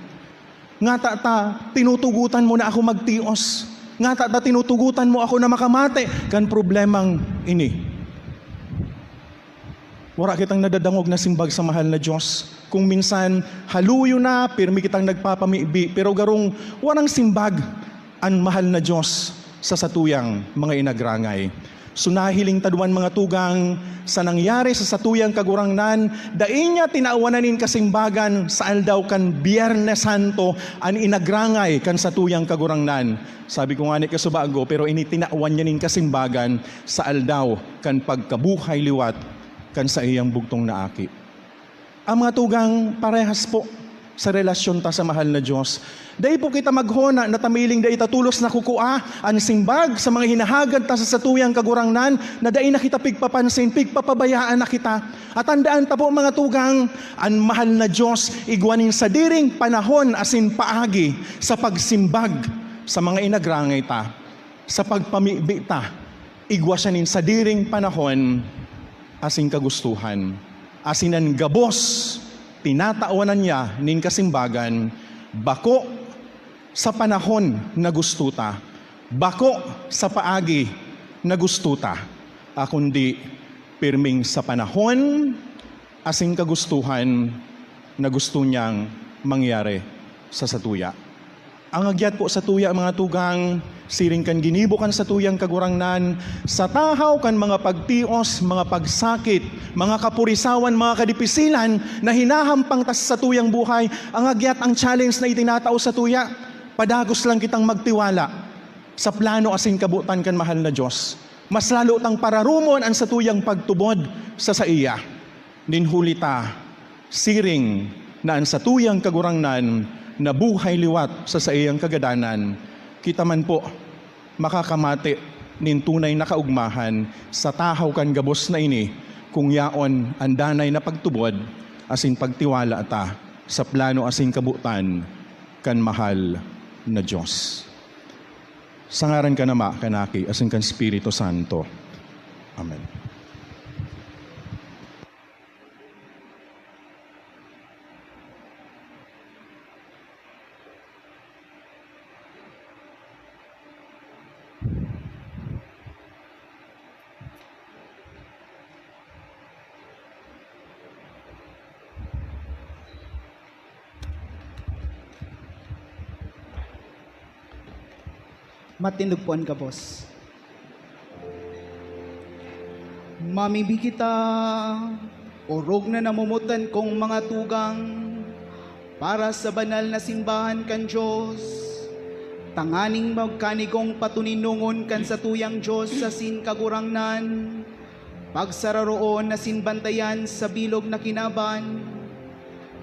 Ngata ta tinutugotan mo na ako magtios? Ngata ta tinutugotan mo ako na makamate kan problemang ini?" Wara kitang nadadangog na simbag sa mahal na Dios. Kung minsan, haluyo na, pirmi kitang nagpapamibi, pero garong warang simbag an mahal na Dios sa satuyang mga inagrangay. So, nahiling ta duman, mga tugang, sa nangyari sa satuyang Kagurangnan, dai niya tinawan na nin kasimbagan sa aldaw kan Biyernes Santo an inagrangay kan satuyang Kagurangnan. Sabi ko ngani kasubago, pero ini tinawan niya nin kasimbagan sa aldaw kan pagkabuhay liwat kan saiyang bugtong na Aki. Ang mga tugang, parehas po sa relasyon ta sa mahal na Dios. Dai po kita maghona na tamiling dai ta tolos nakukua an simbag sa mga hinahagad ta sa satuyang Kagurangnan, na dai na kita pigpapansin, pigpapabayaan na kita. At tandaan ta po, mga tugang, an mahal na Dios igwa nin sadiring panahon asin paagi sa pagsimbag sa mga inagrangay ta, sa pagpamibi ta. Igwa siya nin sadiring panahon asin kagustuhan, asin an gabos tinatawanan niya nin kasimbagan, bako sa panahon na gusto ta, bako sa paagi na gusto ta, kundi pirming sa panahon asin kagustuhan na gusto niyang mangyari sa satuya. Ang agyat po satuya, mga tugang, Siring kan ginibo kan satuyang Kagurangnan, sa tahaw kan mga pagtios, mga pagsakit, mga kapurisawan, mga kadipisilan na hinahampang ta sa satuyang buhay, ang agyat, ang challenge na itinatao satuya, padagos lang kitang magtiwala sa plano asin kabotan kan mahal na Dios. Mas lalo tang pararumon an satuyang pagtubod sa saiya. Nin huli ta, siring na an satuyang Kagurangnan nabuhay liwat sa saiyang kagadanan, kita man po makakamate nin tunay na kaogmahan sa tahaw kan gabos na ini, kung yaon an danay na pagtubod asin pagtiwala ta sa plano asin kabotan kan mahal na Dios. Sa ngaran kan Ama, kan Aki, asin kan Espiritu Santo. Amen. Matindog po an gabos. Mamibi kita, orog na namomotan kong mga tugang, para sa banal na simbahan kan Dios, tanganing magkanigong patuninongon kan satuyang Dios asin Kagurangnan, pagsararoon asin bantayan sa bilog na kinaban,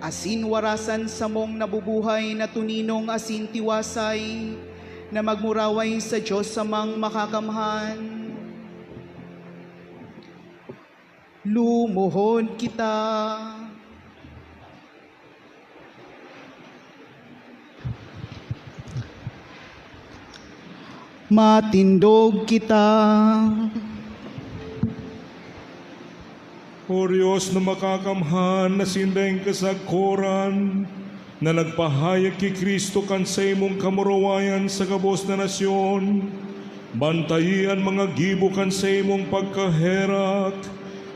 asin warasan samong nabubuhay na tuninong asin tiwasay na magmuraway sa Dios Amang Makakamhan. Lumuhod kita. Matindog kita. O Dios na makakamhan, na sinda nin kasagkoran, na nagpahayag ki Cristo kan saimong kamurawayan sa gabos na nasyon, bantayi an mga gibo kan saimong pagkaherak,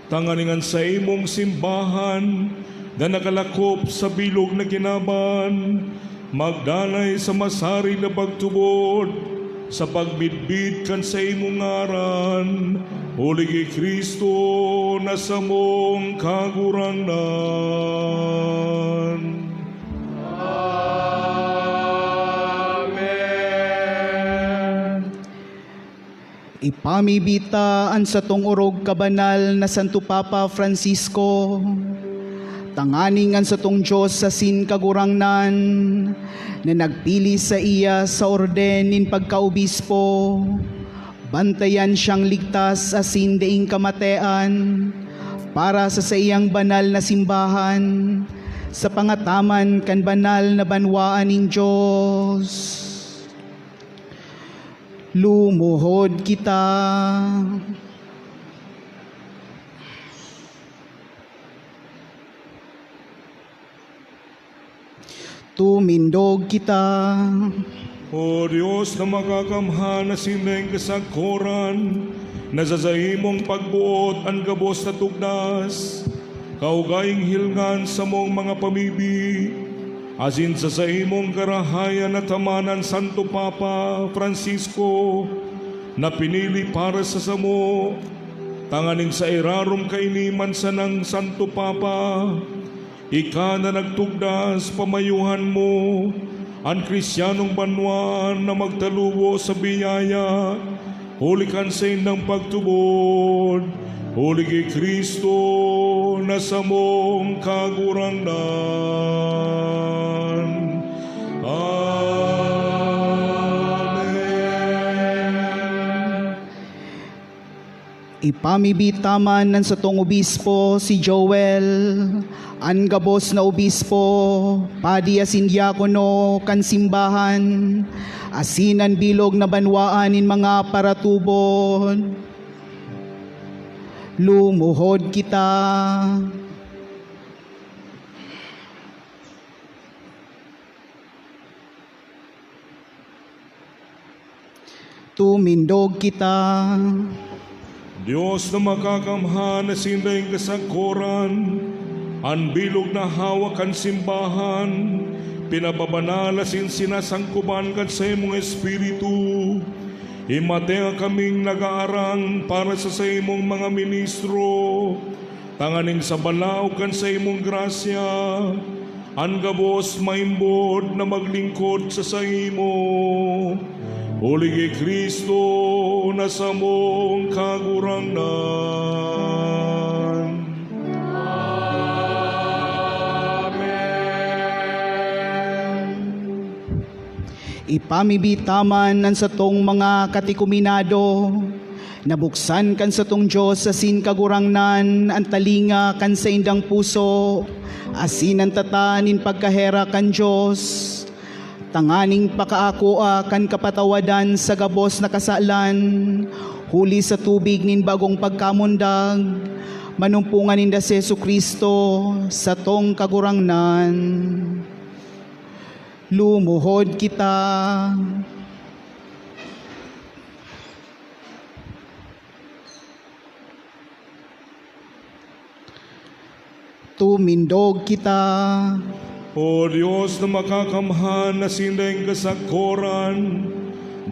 tanganing an saimong simbahan na nakalakop sa bilog na kinaban, magdanay sa masarig na pagtubod, sa pagmidbid kan saimong ngaran, huli ki Cristo na samong Kagurangnan. Amen. Ipamibi ta an satong orog kabanal na Santo Papa Francisco, tanganing an satong Dios asin Kagurangnan, na nagpili saiya sa orden nin pagkaobispo, bantayan siyang ligtas asin daing kamatean, para sa saiyang banal na simbahan, sa pangataman kan banal na banwaan nin Dios. Lumuhod kita. Tumindog kita. O Dios na makakamhan, na sinda nin kasagkoran, na sa saimong pagboot an gabos na tugdas, kaugaing hilngan samong mga pamibi, asin sa saimong karahayan nataman an Santo Papa Francisco, na pinili para sa samo, tanganing sa irarom kaini man sanang Santo Papa, ika na nagtugdas, pamayuhan mo an Kristiyanong banwaan na magtalubo sa biyaya, huli kan saindang pagtubod, huli ki Cristo na samong Kagurangnan. Amen. Ipamibi ta man an satong obispo, si Joel, an gabos na obispo, padi asin diakono kan simbahan, asin an bilog na banwaan nin mga paratubod. Lumuhod kita. Tumindog kita. Dios na makakamhan, na sinda nin kasagkoran, an bilog na hawak kan simbahan, pinababanal asin sinasangkoban kan saimong Espiritu, Himatea kaming nag-aarang para sa saimong mga ministro, tanganing sa balaog kan saimong grasya, an gabos maimbod na maglingkod sa saimo, huli ki Cristo na samong Kagurangnan. Amen. Ipamibi ta man an satong mga katekumenado, na buksan kan satong Dios asin Kagurangnan an talinga kan saindang puso asin an tata nin pagkahera kan Dios, tanganing pakaakoa kan kapatawadan sa gabos na kasalan, huli sa tubig nin bagong pagkamundag, manumpongan ninda si Jesu-Cristo, satong Kagurangnan. Lumuhod kita. Tumindog kita. O Dios na makakamhan asin daing kasakoran,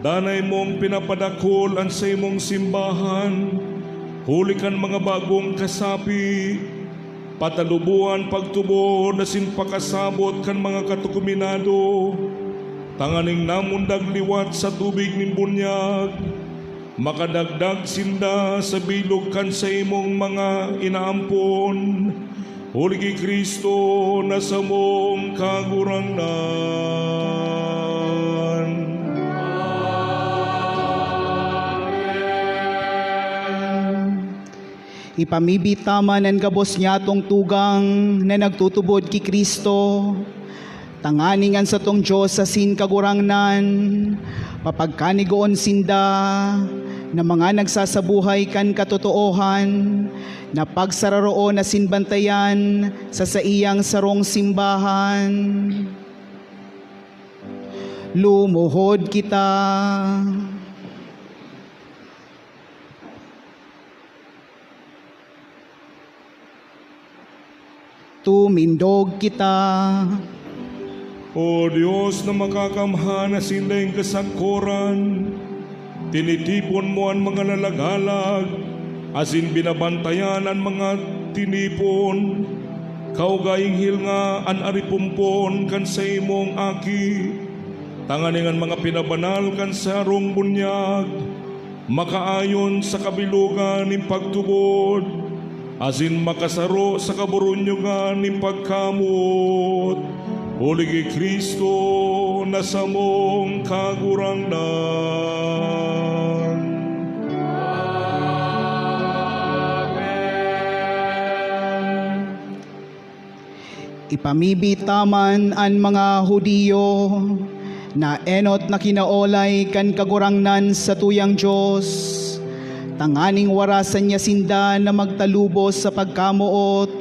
danay mong pinapadakul an saimong simbahan, huli kan mga bagong kasapi, patalubohan pagtubod asin pakasabot kan mga katokominado, tanganing namundag liwat sa tubig nin bunyag, makadagdag sinda sa bilog kan saimong mga inaampon, huli ki Cristo na samong Kagurangnan. Amen. Ipamibi ta man an gabos niyatong tugang na nagtutubod ki Cristo, tanganing an satong Dios asin Kagurangnan papagkanigoon sinda na mga nagsasabuhay kan katotoohan na pagsararoon asin bantayan sa saiyang sarong simbahan. Lumuhod kita. Tumindog kita. O Dios na makakamhan asin daing kasakoran, tinitipon mo an mga lalagalag asin binabantayan an mga tinipon, kaugaing hilnga an aripompon kan saimong Aki, tanganing an mga pinabanal kan sarong bunyag makaayon sa kabilogan nin pagtubod, asin makasaro sa kaborunyogan nin pagkamoot, huli ki Cristo na samong Kagurangnan. Amen. Ipamibi ta man an mga Judio na enot na kinaolay kan Kagurangnan satuyang Dios, tanganing warasan niya sinda na magtalubos sa pagkamoot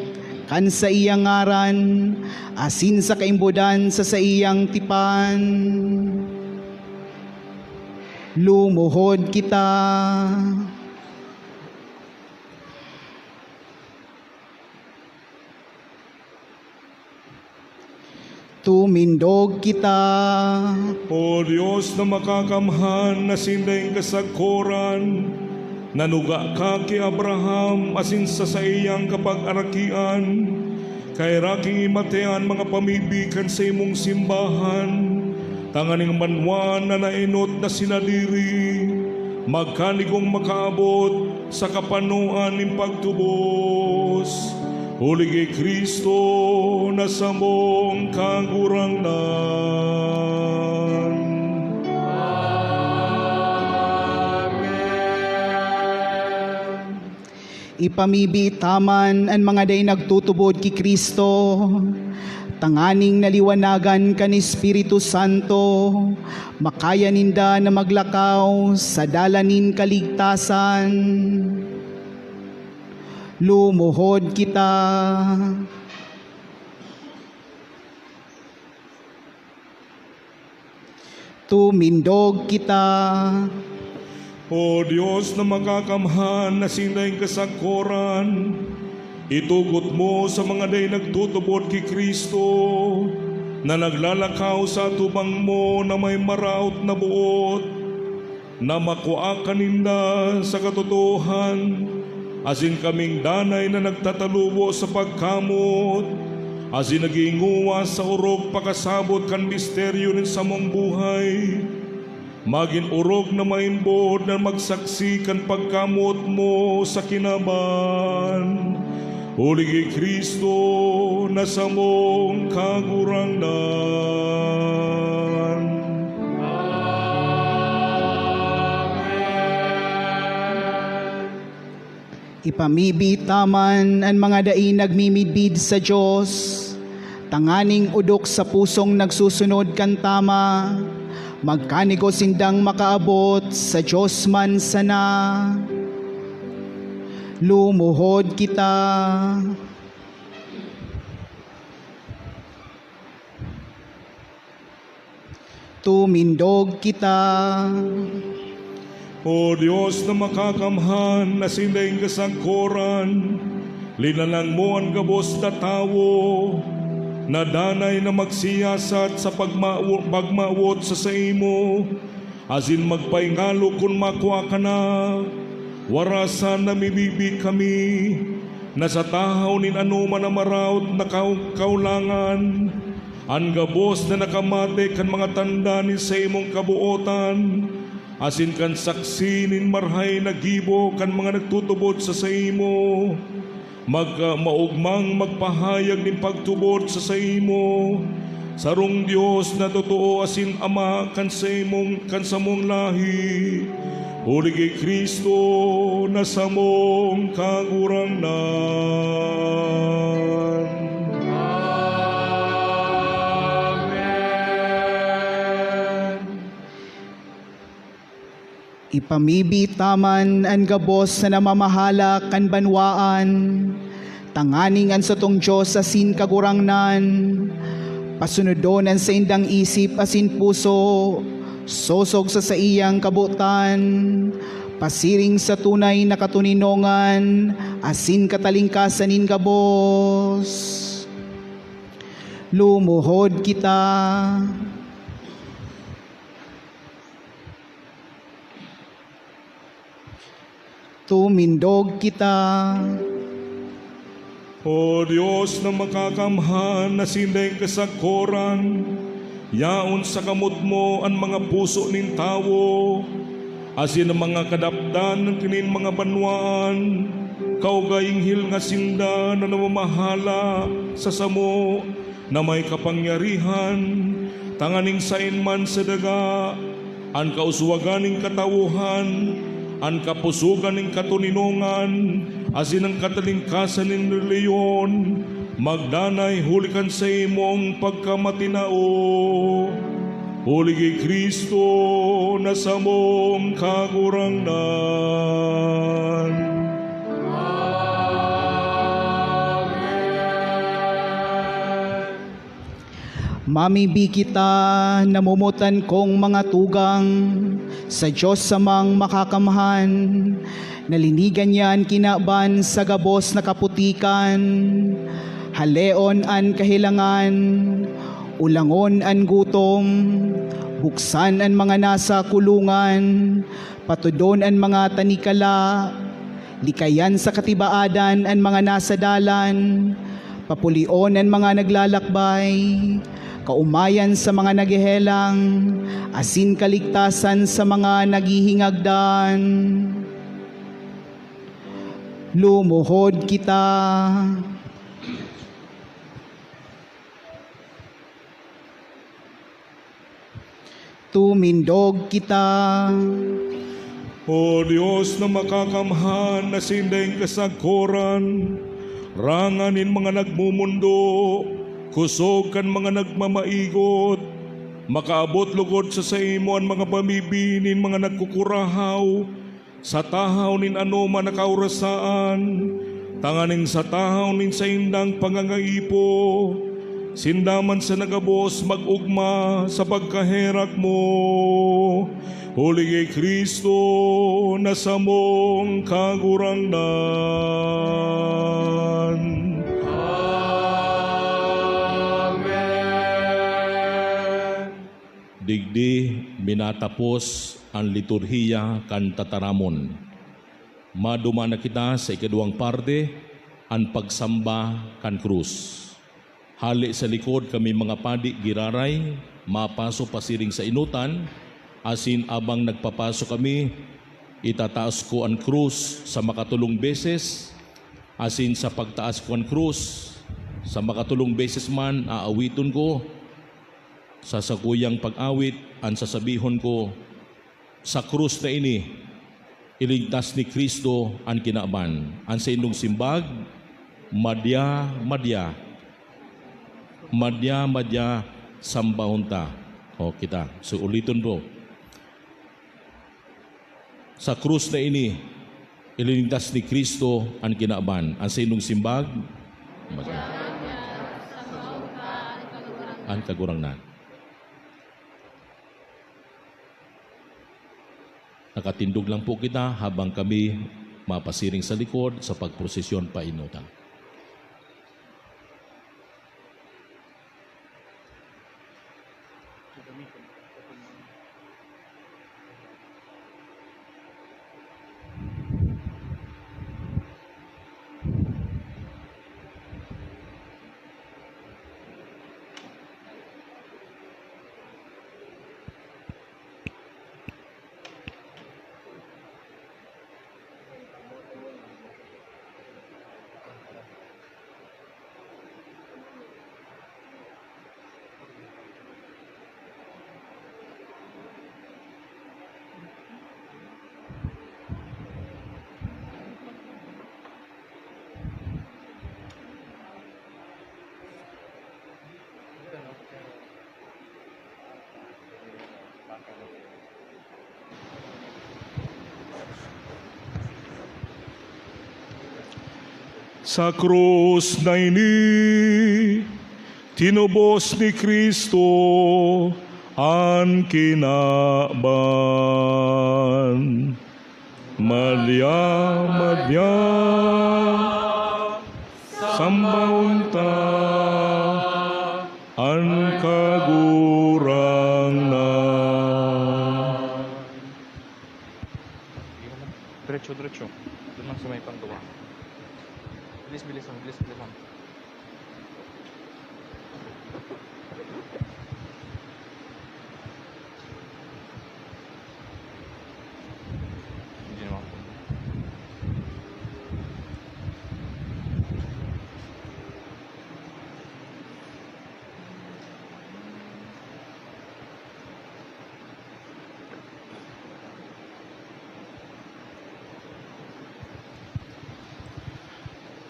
kan saiyang ngaran asin sa kaimbodan sa saiyang tipan. Lumuhod kita. Tumindog kita. O Dios na makakamhan na sinda nin kasagkoran, nanuga ka ki Abraham asin sa saiyang kapagarakian, kaheraki ning mate an mga pamibi kan saimong simbahan, tanganing banwaan na naenot na sinadiri, magkanigong makaabot sa kapanoan nin pagtubos, huli ki Cristo na samong Kagurangnan. Amen. Ipamibi ta man an mga dai nagtutubod ki Cristo, tanganing naliwanagan kan Espiritu Santo, makaya ninda na maglakaw sa dalan nin kaligtasan. Lumuhod kita. Tumindog kita. O Dios na makakamhan na sinda nin kasagkoran, itugot mo sa mga dai nagtutubod ki Cristo, na naglalakaw sa atubang mo na may maraot na boot, na makua ka ninda sa katotoohan, asin kaming danay na nagtatalubo sa pagkamot, asin naghingowa sa orog pakasabot kan misteryo nin samong buhay, magin orog na maimbod na magsaksi kan pagkamot mo sa kinaban, huli ki Cristo na samong Kagurangnan. Amen. Ipamibi ta man an mga dai nagmimidbid sa Dios, tanganing odok sa pusong nagsusunod kan tama, magkanigo sindang makaabot sa Dios man sana. Lumuhod kita. Tumindog kita. O Dios na makakamhan, na sinda ing kasagkoran, linanang mo an gabos na tawo, na danay na magsiyasat sa pagmawo-, pagmawot sa saimo, asin magpaingalo kun makua ka na. Warasan na mibibi kami, na sa tahaw nin anoman na maraot na kau-, kaulangan, an gabos na nakamate kan mga tanda nin saimong kabotan, asin kan saksi nin marahay na gibo kan mga nagtutubod sa saimo, magka-, maogmang magpahayag nin pagtubod sa saimo, sarong Dios na totoo asin Ama kan saimong, kan samong lahi, huli ki Cristo na samong Kagurangnan. Amen. Ipamibi ta man an gabos na namamahala kan banwaan, tanganing an satong Dios asin Kagurangnan pasunodon an saindang isip asin puso, sosog sa saiyang kabotan, pasiring sa tunay na katoninongan asin katalingkasan nin gabos. Lumuhod kita. Tumindog kita. O Dios na makakamhan, na sinda ing kasagkoran, yaon sa kamot mo an mga puso nin tawo, asin an mga kadapdan nin mga banwaan, kaugaing hilnga sinda na namamahala sa samo na may kapangyarihan, tanganing saen man sa daga, an kauswagan nin katawohan, an kapusogan nin katoninongan, asin an katalingkasan nin relihiyon, magdanay huli kan saimong pagkamatinao. Huli ki Cristo na samong Kagurangnan. Amen. Mamibi kita, namomotan kong mga tugang, sa Dios Amang Makakamhan, na linigan niya an kinaban sa gabos na kaputikan, haleon an kahelangan, ulangon an gutom, buksan an mga nasa kulungan, patodon an mga tanikala, likayan sa katibaadan an mga nasa dalan, papulion an mga naglalakbay, kaomayan sa mga naghehelang, asin kaligtasan sa mga naghihingagdan. Lumuhod kita. Tumindog kita. O Dios na Makakamhan, na sinda ing kasagkoran, rangan nin mga nagmomondo, kosog kan mga nagmamaigot, makaabot logod sa saimo an mga pamibi nin mga nagkukurahaw, sa tahaw nin anoman na kaorasaan, tanganing sa tahaw nin saindang pangangaipo, sinda man sana gabos mag-ogma sa pagkaherak mo, huli ki Cristo na samong Kagurangnan. Amen. Digdi minatapos An liturhiya kan tataramon. Maduman na kita sa ikaduwang parte, an pagsamba kan krus. Hale sa likod kami mga padi giraray, mapaso pasiring sa enotan, asin abang nagpapaso kami, itataas ko an krus sa makatulong beses, asin sa pagtaas ko an krus, sa makatulong beses man, aawiton ko, sa sakuyang pag-awit, an sasabihon ko, "Sa krus na ini, iligtas ni Cristo an kinaban." An saindong simbag, "Madya, madya. Madya, madya, sambahon ta." O, kita. So, uliton ko. "Sa krus na ini, ilinigtas ni Cristo an kinaban." An saindong simbag, "Madya, madya, sambahon ta an Kagurangnan." Nakatindog lang po kita habang kami mapasiring sa likod sa pagprosesyon pa enotan. Sa krus na ini, tinubos ni Cristo an kinaban. Madya, madya, sambahon ta an Kagurangnan. Diretso, diretso. Doon lang sa may panggawa. Bilis, bilis lang, bilis, bilis lang. Hindi naman po.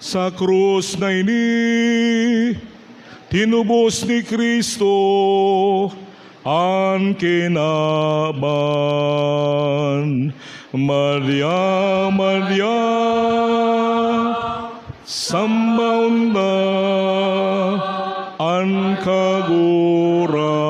Sa krus na ini, tinubos ni Cristo an kinaban. Madya, madya, sambahon ta an Kagurangnan.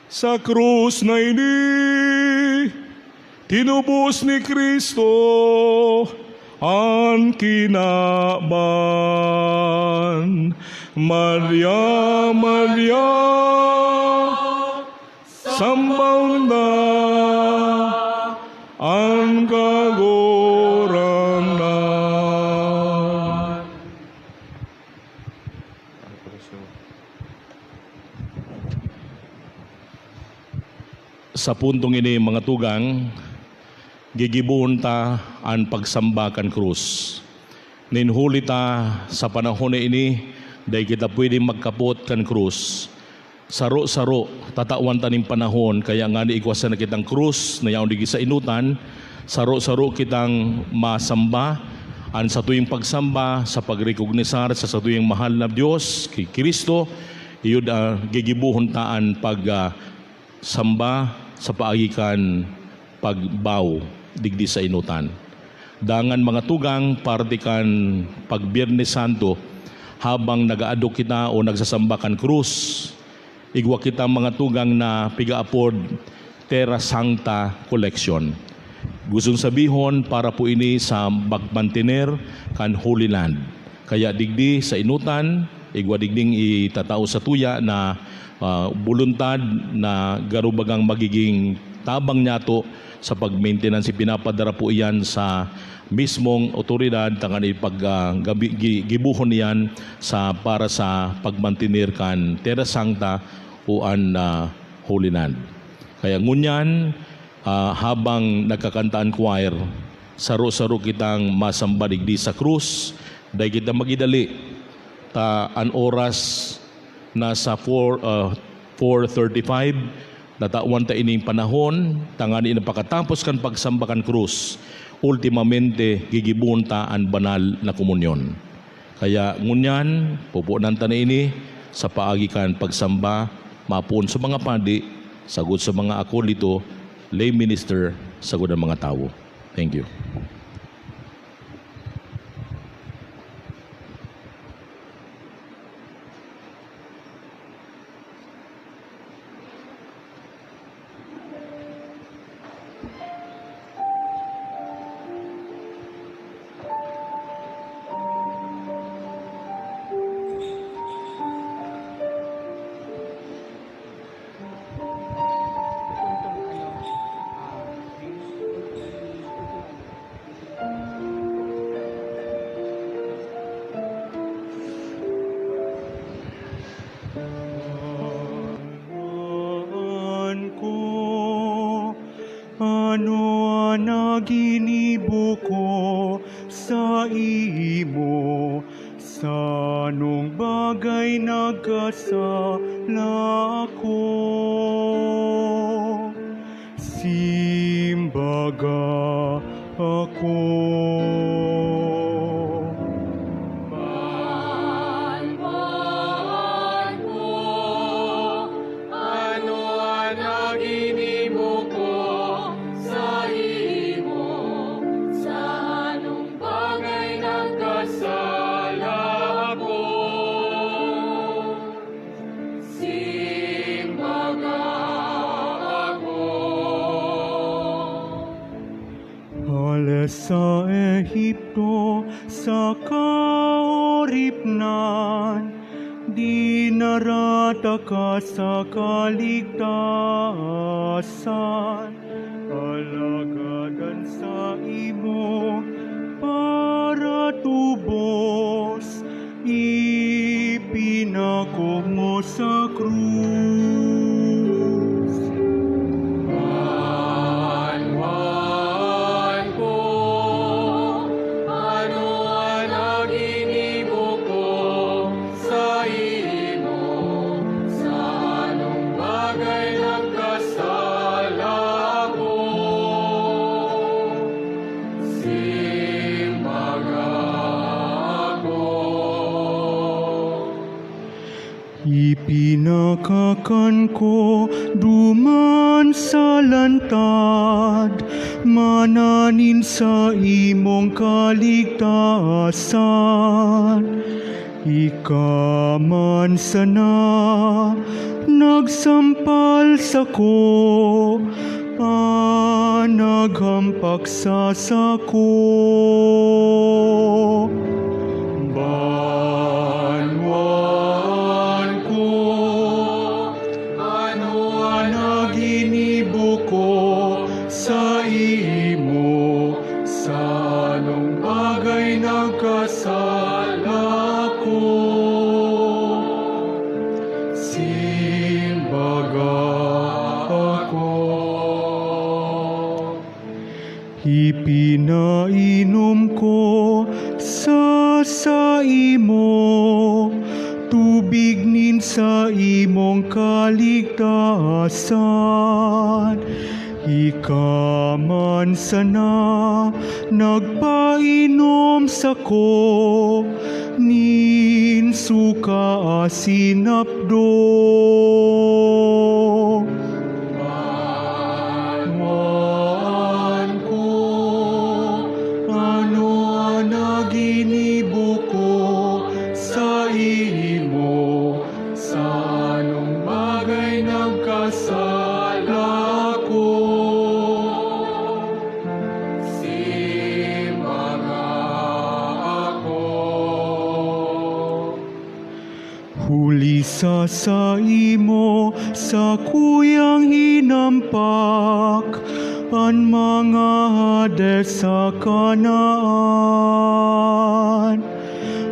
Sa krus na ini, tinubos ni Cristo an kinaban. Madya, madya, sambahon ta an Kagurangnan. Sa puntong ini, mga tugang, gigibohon ta an pagsamba kan krus. Nin huli ta, sa panahon na ini, dai kita pwedeng magkapot kan krus. Saro-saro, tatawan ta nin panahon, kaya ngani igwa sana kitang krus na yaon digdi sa enotan, saro-saro kitang masamba. An satuyang pagsamba sa pagrekognisar sa satuyang mahal na Dios, ki Cristo, iyo, ah, gigibohon ta an pag, ah, samba sa paagi kan pagbaw digdi sa enotan. Dangan, mga tugang, parte kan pag-Biyernes Santo, habang nag-aadok kita o nagsasamba kan krus, igwa kita, mga tugang, na piga-apod Terra Sancta Collection. Gustong sabihon, para po ini sa pagmantener kan Holy Land. Kaya digdi sa enotan, igwa digding itatao sa tuya na, ah, boluntad na garo bagang magiging tabang niyato sa pag-maintenance. Ipinapadara po iyan sa mismong awtoridad, tanganing ipag-, ah, gabi-, gi-, gibohon iyan sa, para sa pagmantener kan Terra Sancta o an, ah, Holy Land. Kaya ngunyan, ah, habang nagkakanta an choir, saro-saro kitang masamba digdi sa krus, dai kita magidali, ta an oras nasa four, ah, four thirty-five, natawan ta ining panahon, tanganing pakatapos kan pagsamba kan krus, ultimamente gigibohon ta an banal na komunyon. Kaya ngunyan, pupunan ta na ini sa paagi kan pagsamba, mapoon sa mga padi, sagkod sa mga akolito, lay minister, sagkod an mga tawo. Thank you. An ko, ano an naginibo ko saimo? Sa anong bagay nagkasala ako? Simbaga ako. Manman ko, ano an naginibo ko saimo? Sa anong bagay nagkasala ako? Simbaga ako. Hale sa Egipto, sa kaoripnan, dinara taka sa kaligtasan. Alagad an saimong paratubos, ipinako mo sa krus. Manman ko, ano an naginibo ko saimo? Sa anong bagay nagkasala ako? Simbaga ako. Ipinakakan ko duman sa lantad, mana nin saimong kaligtasan. Ika man sana nagsampal sako, an naghampak sa sako. Banwan ko, ano an naginibo ko saimo? Sa anong bagay nagkasala ako? Simbaga ako. Ipinainom ko sa saimo tubig nin saimong kaligtasan. Ika man sana nagpainom sako nin suka asin apdo. Sa saimo sakuyang hinampak an mga hade sa Kanaan.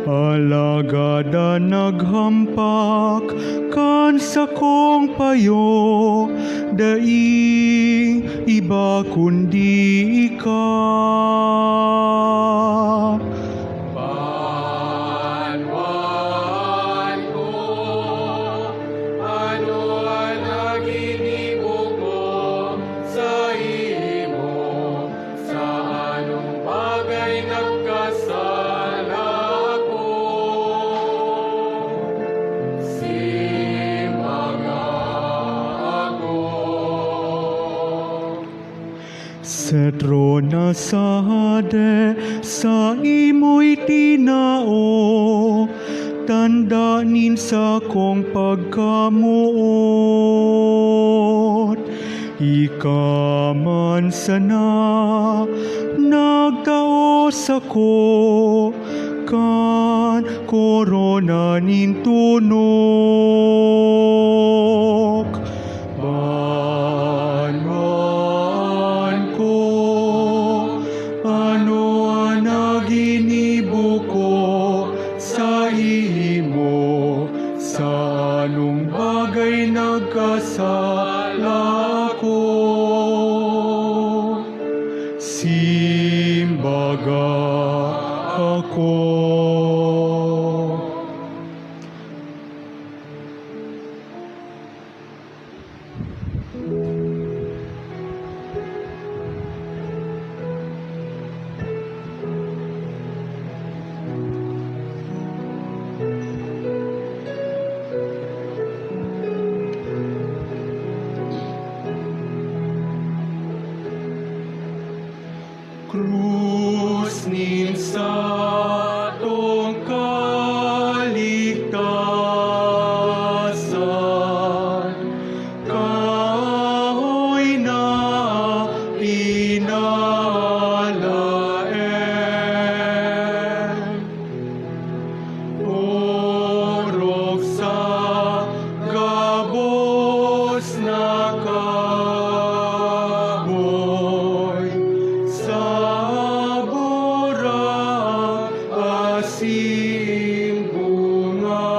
Alagad an naghampak kan sakong payo, daing iba kundi ika. Banwan ko, ano an naginibo ko saimo? Sa anong bagay nagkasala ako? Simbaga ako. Sa trona sa Hade, saimoy tinao, tanda nin sakong pagkamoot. Ika man sana nagtao sako kan korona nin tonok. Banwan ko, ano an naginibo ko saimo? Sa anong bagay nagkasala ako? Simbaga ako. Krus nin satong kaligtasan, kahoy na pinalaen. Orog sa gabos na kahoy, sa burang asin bunga.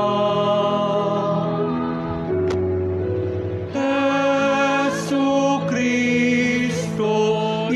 Jesucristo,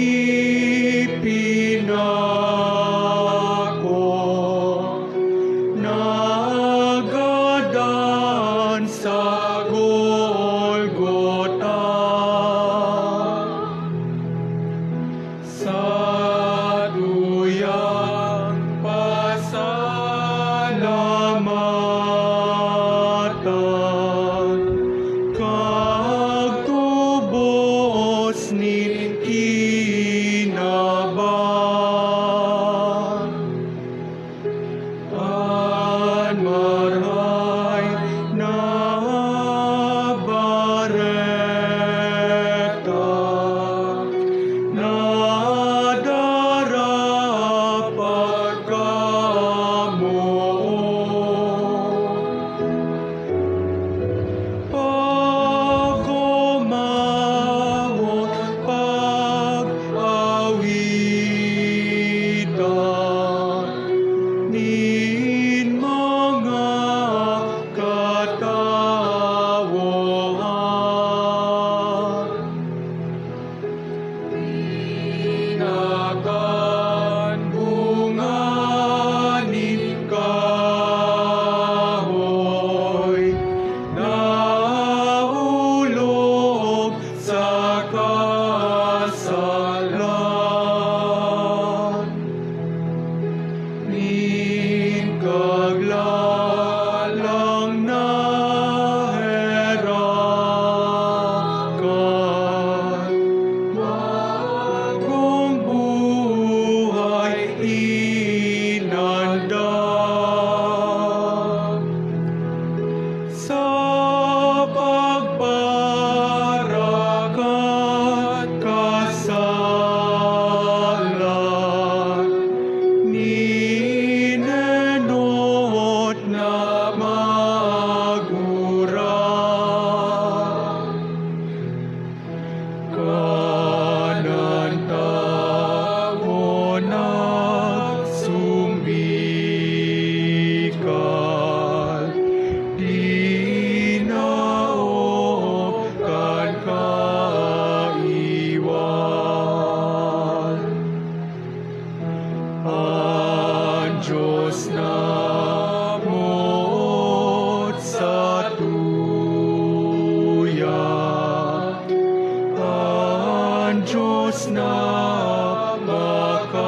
makakamay.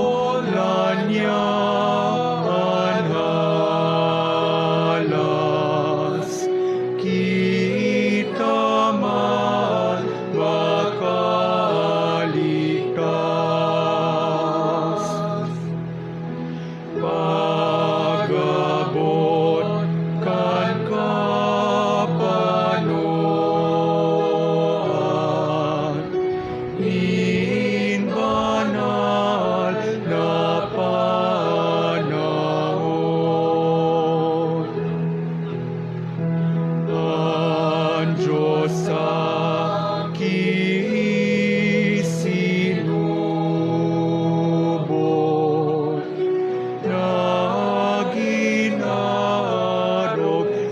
Inatolan niya an halas, kita man makaligtas. Pag-abot kan kapanoan, nin banal na panahon. An Diyos sa kinarog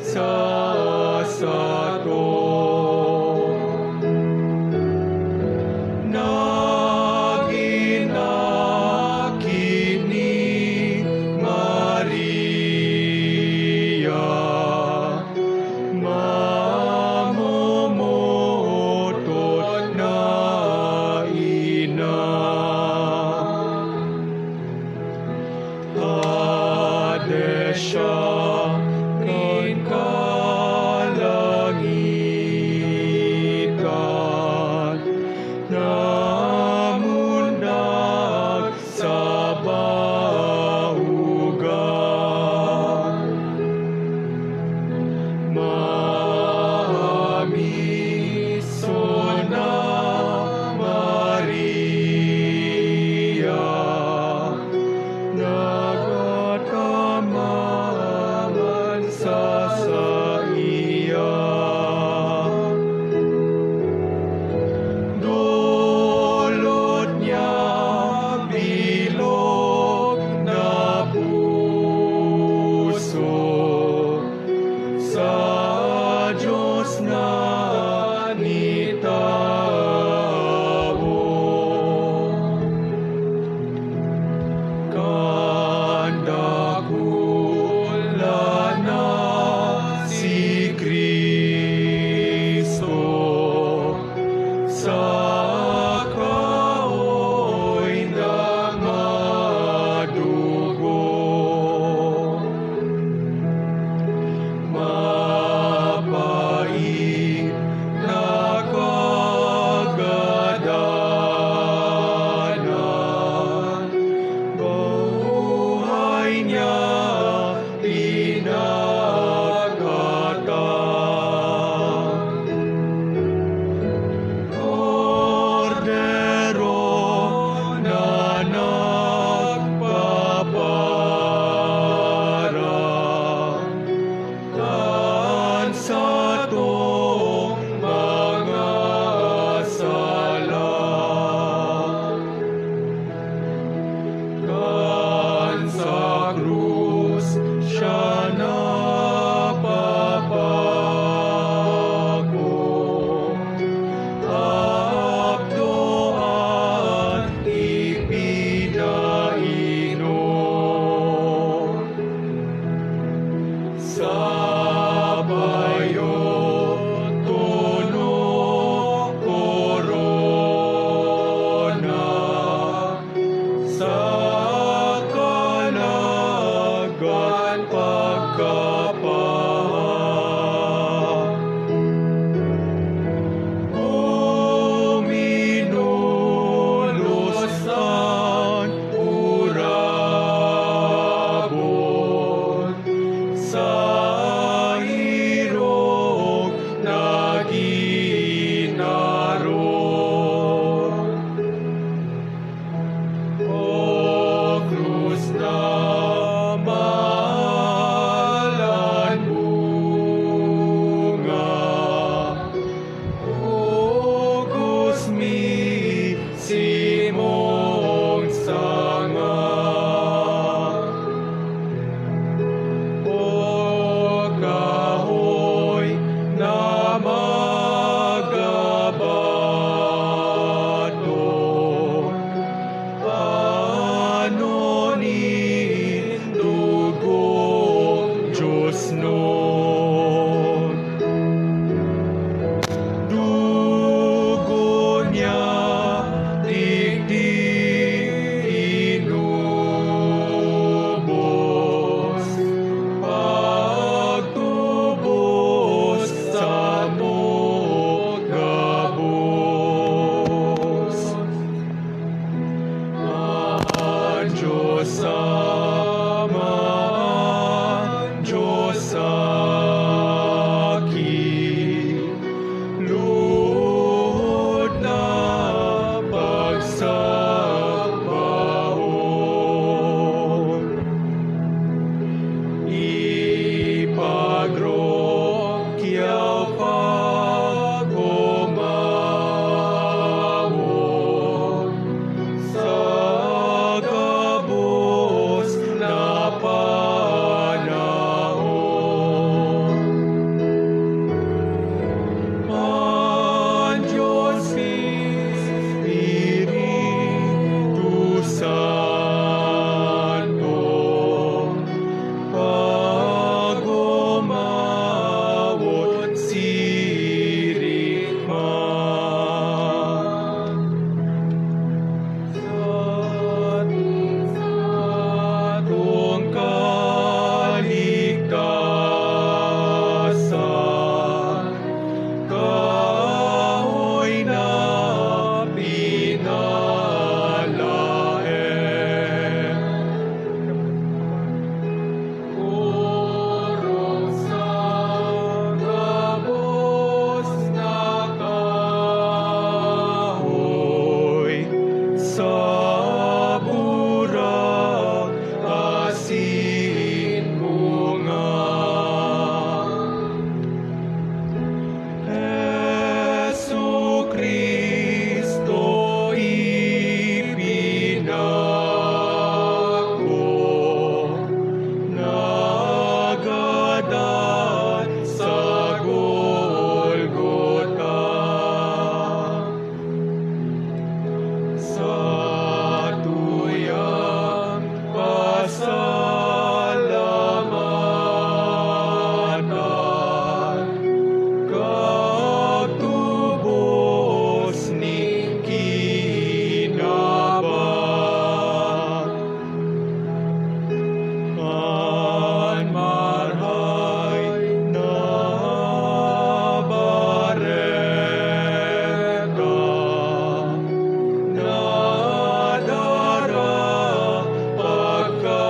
sa sato. Nagin aki ni Maria, mamomotot na ina. Hade siya nin kalangitan, namundag sa bahugan. Mamiso na Maria, nagataman sa saiya. Dolot niya bilog na puso, sa Diyos na nitawo. Kan dakula na si Cristo, sa kahoy na madugo. Mapait na kagadanan, buhay niya pinagkatan. Kordero na nagpapara kan satong mga sala. Kan sa krus siya napapako, apdo an ipinainom. Sa bayo tono korona, sa kalagan pagkapaha. Uminulos an urabon, sa irog nagin arog. O krus na mahal Dugo niya digdi inubos, pagtubos sa gabos. An Diyos Ama, an Diyos Aki, lugod na pagsabaon. Ipagrokyaw pag-umawon sa gabos na panahon. An Diyos Espiritu Santo, pag-umawon siring man. Sa satong kaligtasan, kahoy na pinalaen. Orog sa gabos na kahoy, sa burak asin bunga. Jesu-Cristo, ipinako, nagadan sa Golgota. Satuyang pasalamatan, kag tubos nin kinaba. An Marahay na Bareta, nadara pagkamoot.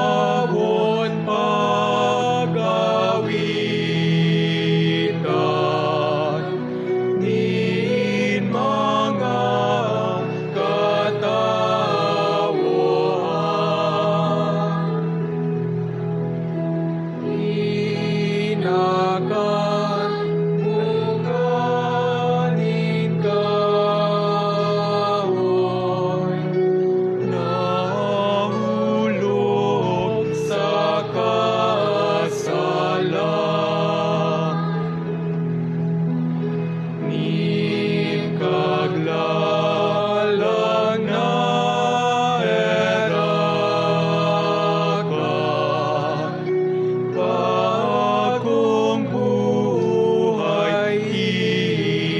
Pag-umawon, pag-awitan nin mga katawohan. Inakan bunga nin kahoy, nahulog sa kasalan nin kaglalang naerakan, bagong buhay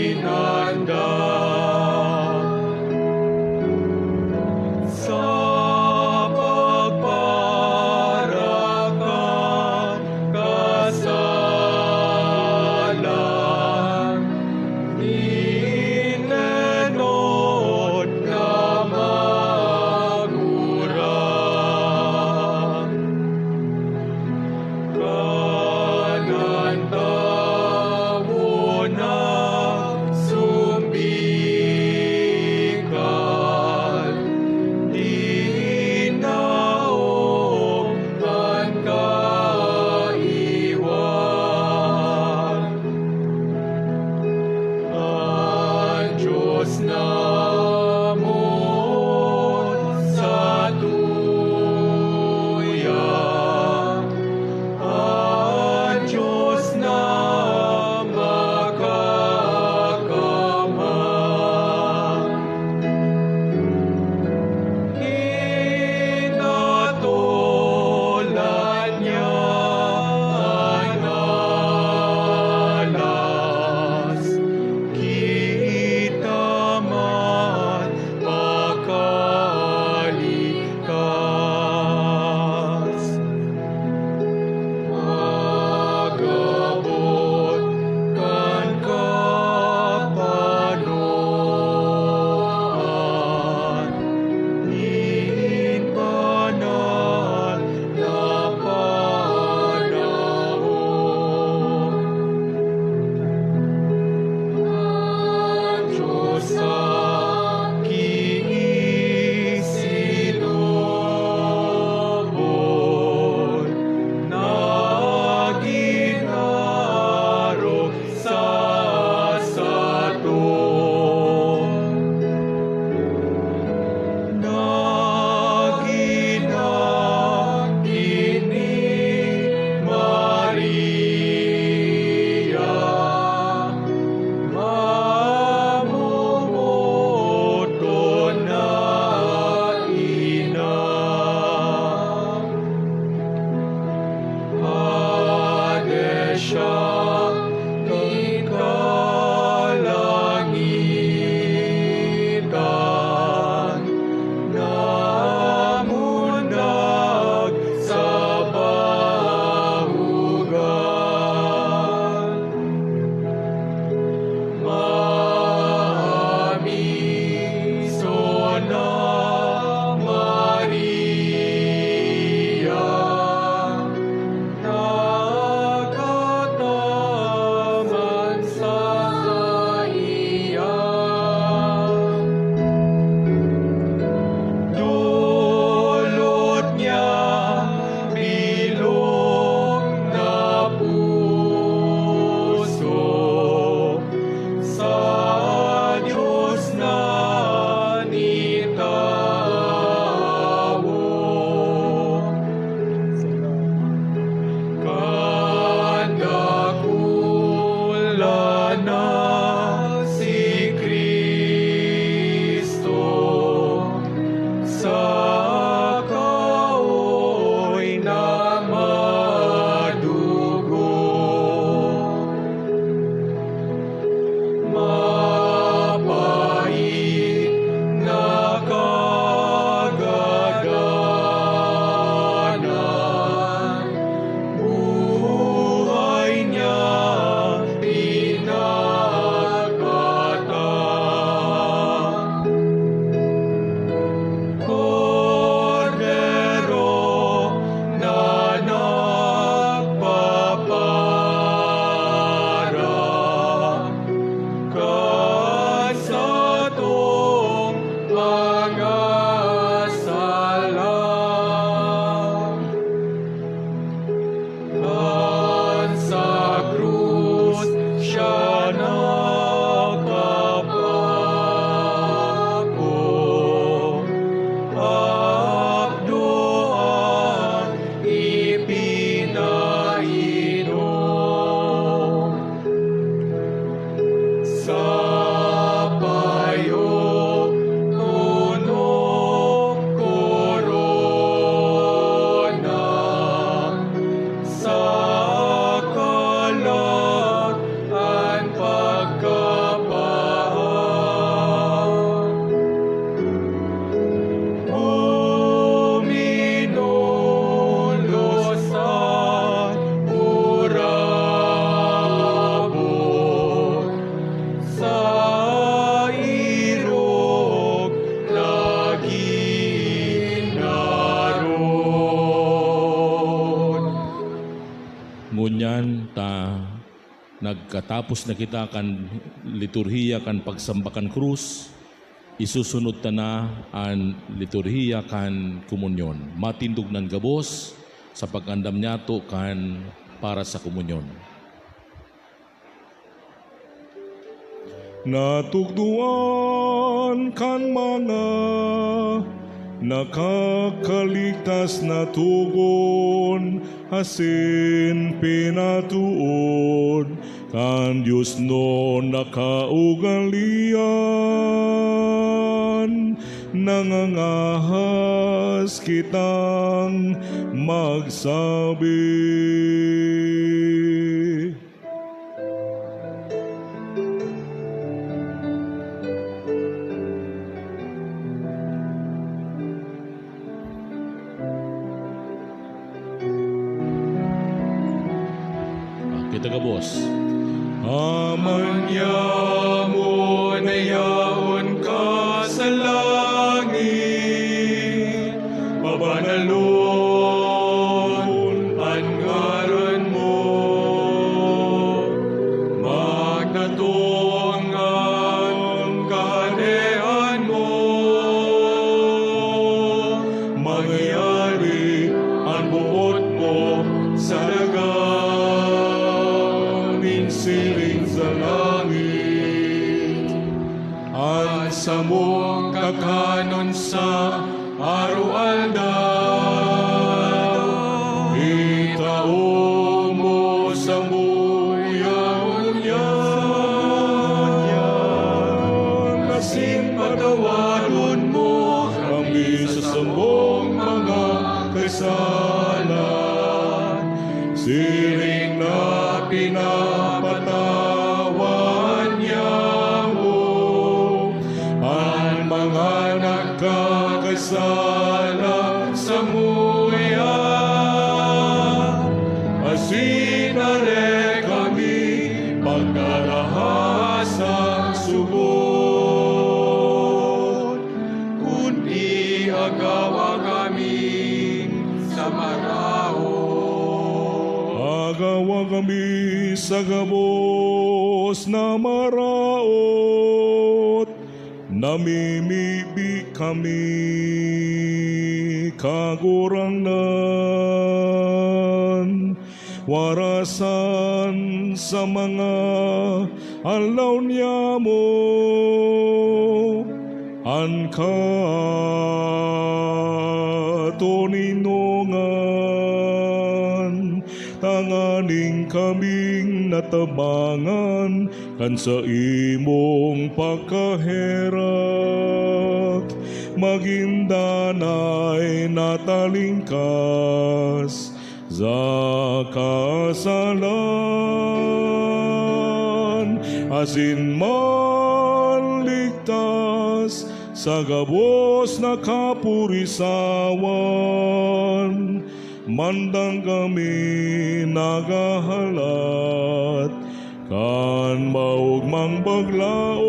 inanda. Sa pagparakan kasalan nin enot na magurang. Kan an tawo nagsumbikan, dinaog kan kaiwal. An Diyos namon satuya, an Diyos na Nagkatapos na kita kan liturhiya kan pagsamba kan krus, isusunod ta na an liturhiya kan komunyon. Matindog nan gabos sa pag-andam niyato kan para sa komunyon. Natukdoan kan mga nakakaligtas na togon asin pinatood kan diosnon na kaugalean, nangangahas kitang magsabi. Kita gabos. Ama niamo na yaon ka sa langit, pabanalon an ngaran mo, magdatong an kahadean mo, mangyari an boot mo sa daga nin siring sa langit. An samong kakanon sa araw-aldaw, itao mo samuya ngunyan, asin patawaron mo kami sa samong mga kasalan, siring na pinapatawad niamo an mga nagkakasala samuya, asin dai kami pagkaraha sa sugod, kundi agawa kami sa maraot. Agawa kami sa gabos na maraot, namimibi kami, Kagurangnan, warasan sa mga aldaw niamo an katoninongan, tanganing kaming natabangan kan saimong pagkaherak, magin danay na talingkas sa kasalan, asin manligtas sa gabos na kapurisawan, mandang kami naghahalat kan maogmang paglaom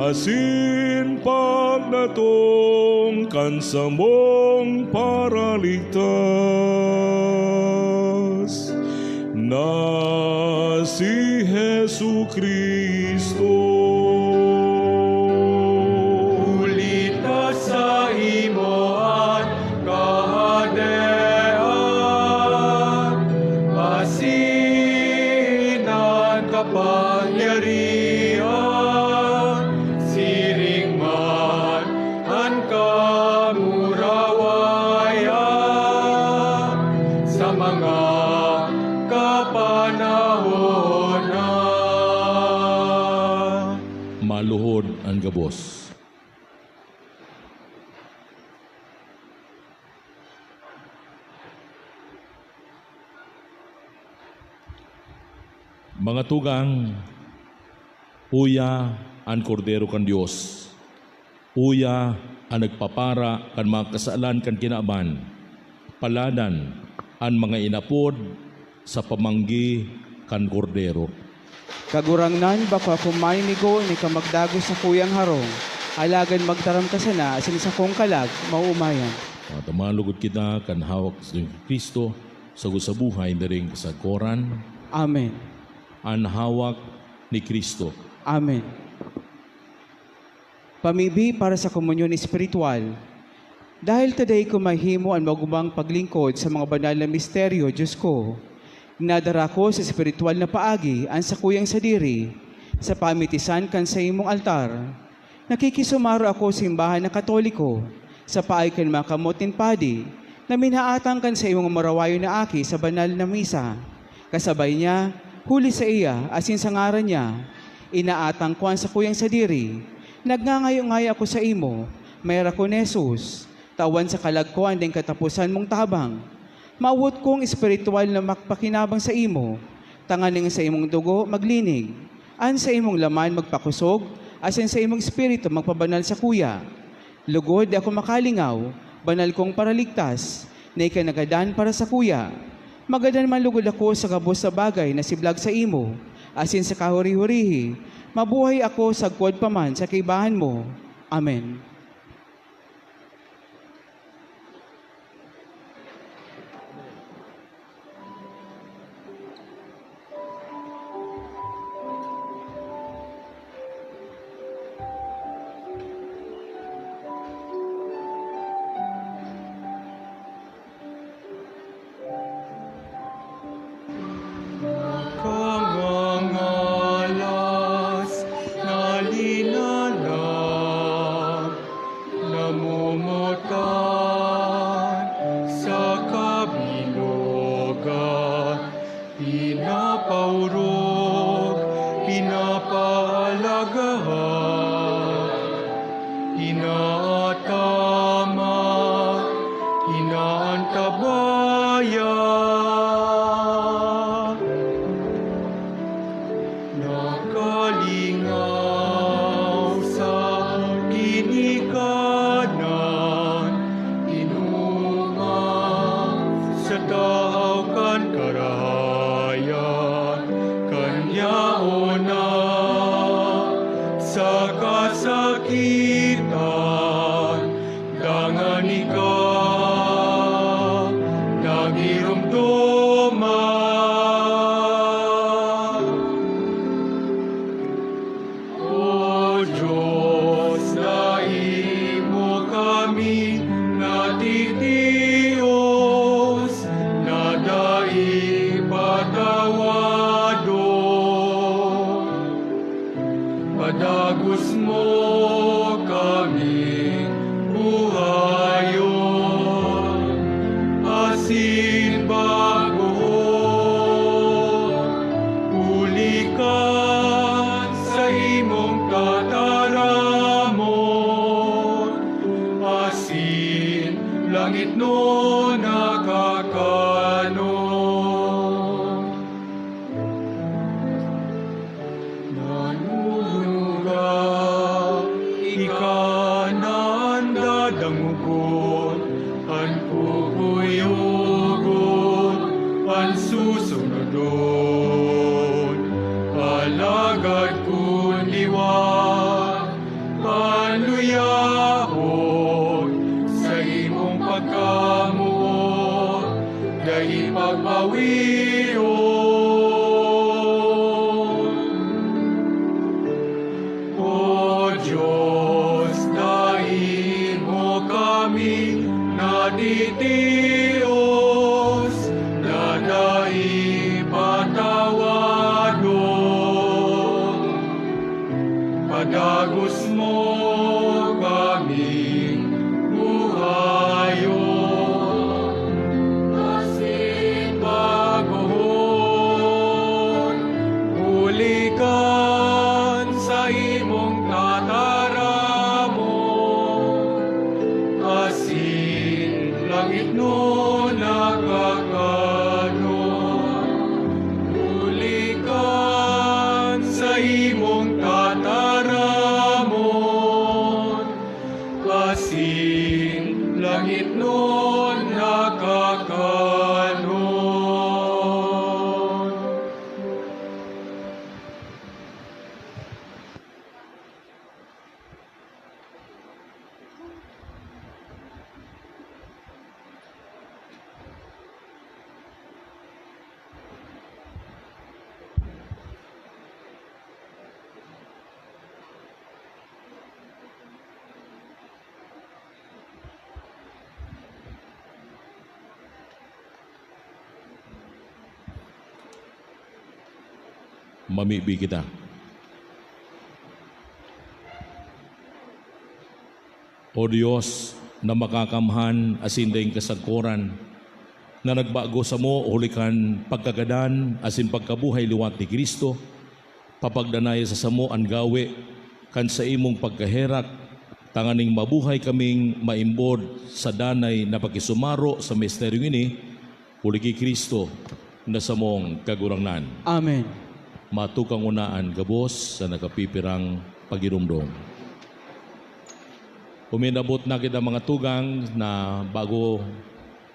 asin pagdatong kan samong Paraligtas, na si Jesu-Cristo. Huli ta saimo an Kahadean, asin an kapangyarihan, siring man an kamurawayan sa mga kapanahonan. Maluhod an gabos. Mga tugang, uya an Kordero kan Dios. Uya an nagpapara kan mga kasalan kan kinaban. Paladan an mga inapod sa pamanggi kan Kordero. Kagurangnan, bako ako mainigo ni ka magdagos sakuyang harong, alagad magtaram ka sana asin sakong kalag maoomayan. Mga tamalugod kita kan hawak ni Cristo, Sago sa buhay na ring kasagkoran. Amen. An hawak ni Cristo. Amen. Pamibi para sa komunyon espiritual. Dahil ta dai ko mahimo an magumang paglingkod sa mga banal na misteryo, Diyos ko, nadara ko sa espiritual na paagi an sakuyang sadiri sa pamitisan kan saimong altar. Nakikisumaro ako sa simbahan na Katoliko, sa paagi kan mga kamot nin padi na minaatang kan saimong marawayon na aki sa banal na misa. Kasabay niya, huli saiya, asin sa ngaran niya, inaatang ko an sakuyang sadiri. Nagngangayo-ngayo ako saimo, Mayara ko ni Jesus, tawan sa kalag ko an daing kataposan mong tabang. Mawot kong espiritual na magpakinabang saimo, tanganing an saimong dugo maglinig, an saimong laman magpakosog, asin an saimong espiritu magpabanal sakuya. Logod di ako makalingaw, banal kong Paraligtas, na ika nagadan para sakuya. Magadan man logod ako sa gabos na bagay na siblag saimo, asin sa kahuri-hurihi, mabuhay ako sagkod pa man sa kaibahan mo. Amen. Kangangalas na linala, namumutan sa kabilugan, pinapaorog, pinapahalagahan, inaatama, inaantabaya. Nakalingaw sa ginikanan, inuman sa tahaw kan karahayan, kan yaon na sa kasakitan, dangan ika nagiromdoman. O Diyos, dai mo kami natitios na dai patawadon. Padagos mo kaming buhayon asin bagoon, huli kan saimong tataramon, asin langitnon na kakanon. Nanunuga, ika na an dadangogon, an kukuyogon, an susunodon. Alagad kun liwat, paluyahon, saimong pagkamoot, dai pagbawion. O Diyos, dai mo kami natitios na dai patawadon. Padagos mo kaming buhayon asin bagohon, huli kan saimong tataramon, asin langitnon na kakanon, huli kan saimong tataramon, asin langitnon Mamibi kita. O Dios na makakamhan asin daing kasagkoran, na nagbago samo huli kan pagkagadan asin pagkabuhay liwat ni Cristo, papagdanaya sa samo an gawe kan saimong pagkaherak, tanganing mabuhay kaming maimbod sa danay na pakisumaro sa misteryong ini, huli ki Cristo na samong Kagurangnan. Amen. Matukang una an gabos sa nakapipirang pagiromdom. Uminabot na kita, mga tugang, na bago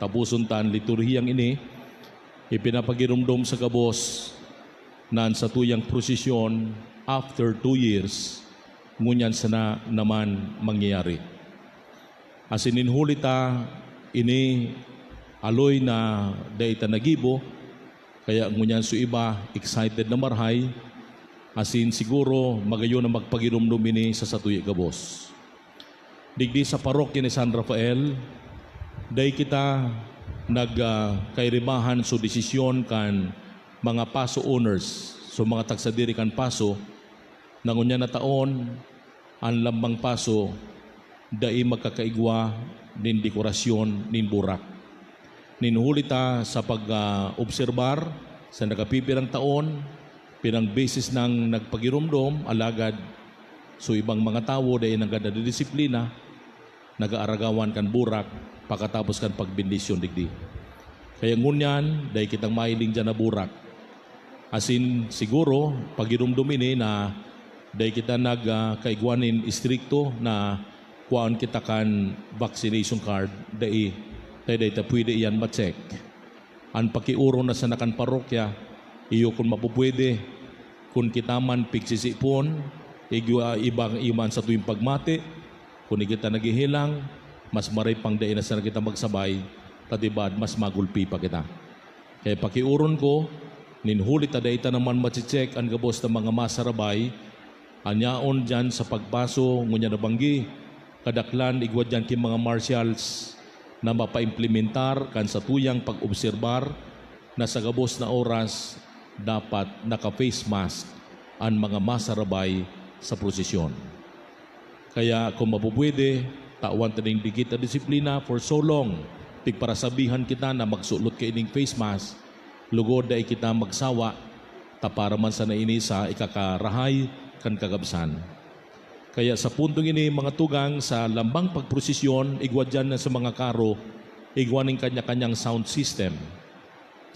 tapuson ta an liturhiyang ini, ipinapagiromdom sa gabos na an satuyang prosesyon after two years, ngunyan sana naman mangyayari. Asin nin huli ta, ini aloy na dai ta nagibo, kaya ngunyan so iba excited na marhay, asin siguro magayon na magpagiromdom ini sa satuya gabos. Digdi sa parokya ni San Rafael, dai kita nag, ah, kairibahan so desisyon kan mga paso owners, so mga tagsadiri kan paso, na ngunyan na taon, an lambang paso dai magkakaigwa nin dekorasyon nin burak. Nin huli ta sa pag, ah, obserbar sa nakapipirang taon, pirang beses nang nagpagiromdom, alagad so ibang mga tawo dai nanggad nadidisiplina, nag-aaragawan kan burak pakatapos kan pagbendisyon digdi. Kaya ngunyan, dai kitang mahiling diyan na burak. Asin, siguro, pagiromdom ini na dai kita nag, ah, kaigwa nin istrikto na kuhaon kita kan vaccination card, dai, dai, dai ta pwede iyan ma-check. An pakiuron na sana kan parokya, iyo kun mapupwede, kun kita man pigsisipon, igwa, ibang iman sa tuwing pagmati, kun kita naghihilang, mas maray pang dai na sana kita magsabay, ta tibad mas magulpi pa kita. Kaya pakiuron ko, nin huli ta dai ta naman mache-check an gabos na mga masarabay, an yaon diyan sa pagpaso ngunyan na banggi, kadaklan igwa diyan ki mga marshals na mapaimplementar kan satuyang pag-obserbar na sa gabos na oras dapat naka-face mask an mga masarabay sa prosesyon. Kaya kung mapupwede, tawan ta nin dikit na disiplina for so long. Pigparasabihan kita na magsulot kaining face mask, lugod dai kita magsawa, ta para man sana ini sa ikakarahay kan kagabsan. Kaya sa puntong ini, mga tugang, sa lambang pagprosesyon, igwa diyan na sa mga karo, igwa nin kanya-kanyang sound system.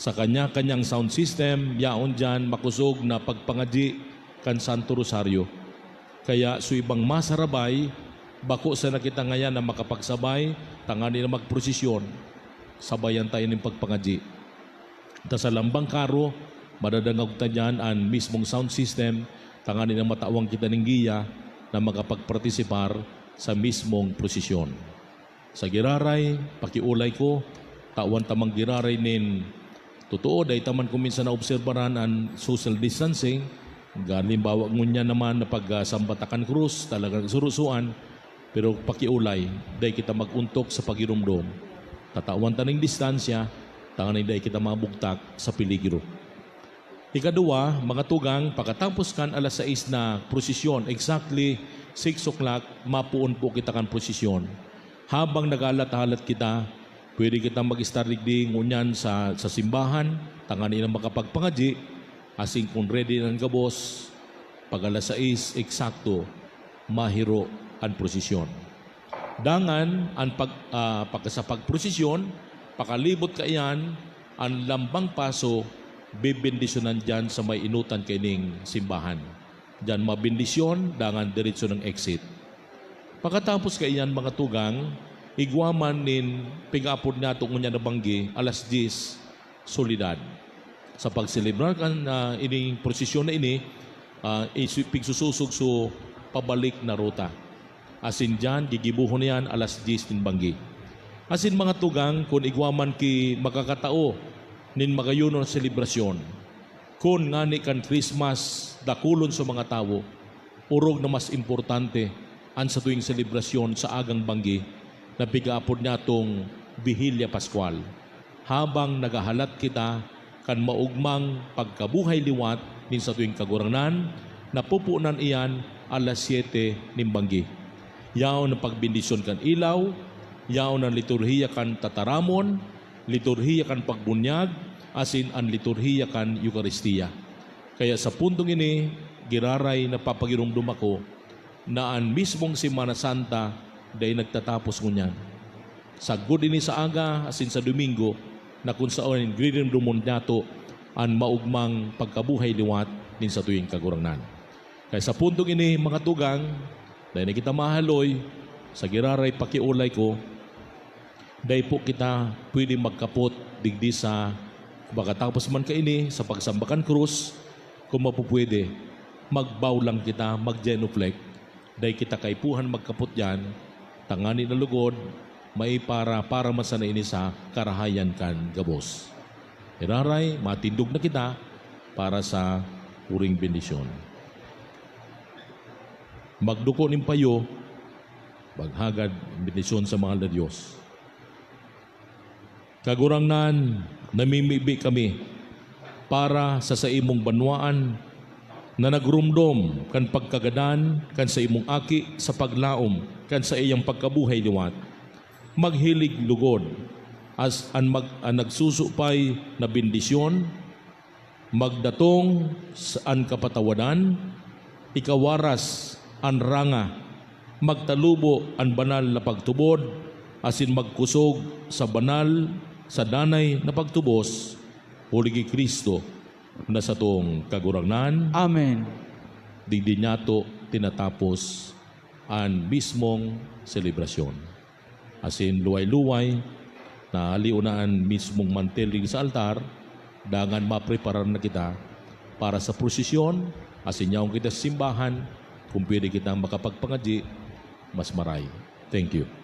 Sa kanya-kanyang sound system, yaon diyan makosog na pagpangadyi kan Santo Rosario. Kaya so ibang masarabay, bako sana kita ngayan na makapagsabay, tangani na magprosesyon, sabayan ta ining pagpangadyi. Ta sa lambang karo, madadangog ta diyan an mismong sound system, tangani na matawan kita nin giya na makapagpartisipar sa mismong prosesyon. Sa giraray, pakiolay ko, tawan ta man giraray nin totoo, dai ta man kung minsan naobserbaran an social distancing. Halimbawa, ngunyan naman na pag, ah, sambata kan krus, talagang surusuan, pero pakiolay, dai kita mag-ontok sa pagiromdom. Tatawan ta nin distansya, tanganing dai kita mabugtak sa peligro. Ikaduwa, mga tugang, pakatapos kan alas sais na prosesyon, exactly six o'clock, mapoon po kita kan prosesyon. Habang naghalat-halat kita, pwede kita mag-estar digdi ngunyan sa, sa simbahan, tanganing makapagpangadyi, asin kun ready na an gabos, pag alas sais eksakto, mahiro an prosesyon. Dangan, an pag, ah, pagka-, sa pagprosesyon, pakalibot kaiyan, an lambang paso, bebendisyonan diyan sa may enotan kaining simbahan. Diyan mabendisyon, dangan diretso ng exit. Pakatapos kaiyan, mga tugang, igwa man nin pig-aapod nato ngunyan na banggi, alas diyes, Soledad. Sa pagselebrar kan, ah, ining prosesyon na ini, ah, isu-, pigsusosog so pabalik na ruta. Asin diyan, gigibohon niyan alas diyes nin banggi. Asin, mga tugang, kun igwa man ki makakatao nin magayon na selebrasyon, kun ngani kan Christmas, dakulon sa mga tawo, orog na mas importante an satuing selebrasyon sa agang banggi na pig-aapod niyatong Bihilya Pascual, habang naghahalat kita kan maogmang pagkabuhay liwat nin satuyang Kagurangnan, napupunan iyan alas siyete nin banggi. Yaon an pagbendisyon kan ilaw, yaon an liturhiya kan tataramon, liturhiya kan pagbunyag, asin an liturhiya kan Eukaristia. Kaya sa puntong ini, giraray napapagiromdom ako na an mismong Semana Santa dai nagtatapos ngunyan. Sagkod ini sa aga asin sa Domingo na kun saen giriromdomon niyato an maogmang pagkabuhay liwat nin satuyang Kagurangnan. Kaya sa puntong ini, mga tugang, dai na kita mahaloy, sa giraray pakiolay ko, dai po kita pwede magkapot digdi sa, pagkatapos man kaini, sa pagsamba kan krus, kung mapupwede, magbaw lang kita, mag-genuflect. Dai kita kaipuhan magkapot diyan, tangani na lugod, maipara, para man sana ini sa karahayan kan gabos. Iraray, matindog na kita para sa puring bendisyon. Magduko nin payo, maghagad bendisyon sa mahal na Dios. Kagurangnan, namimibi kami para sa saimong banwaan na nagromdom kan pagkagadan kan saimong Aki sa paglaom kan saiyang pagkabuhay liwat. Maghilig lugod as an mag-, an nagsusupay na bendisyon, magdatong sa an kapatawadan, ikawaras an ranga, magtalubo an banal na pagtubod, asin magkusog sa banal sa danay na pagtubos, huli ki Cristo na satong Kagurangnan. Amen. Digdi niyato tinatapos an mismong selebrasyon. Asin luway-luway, naaliw na an mismong mantel digdi sa altar, dangan mapreparar na kita para sa prosesyon, asin yaon kita sa simbahan, kung pwede kita makapagpangadyi, mas maray. Thank you.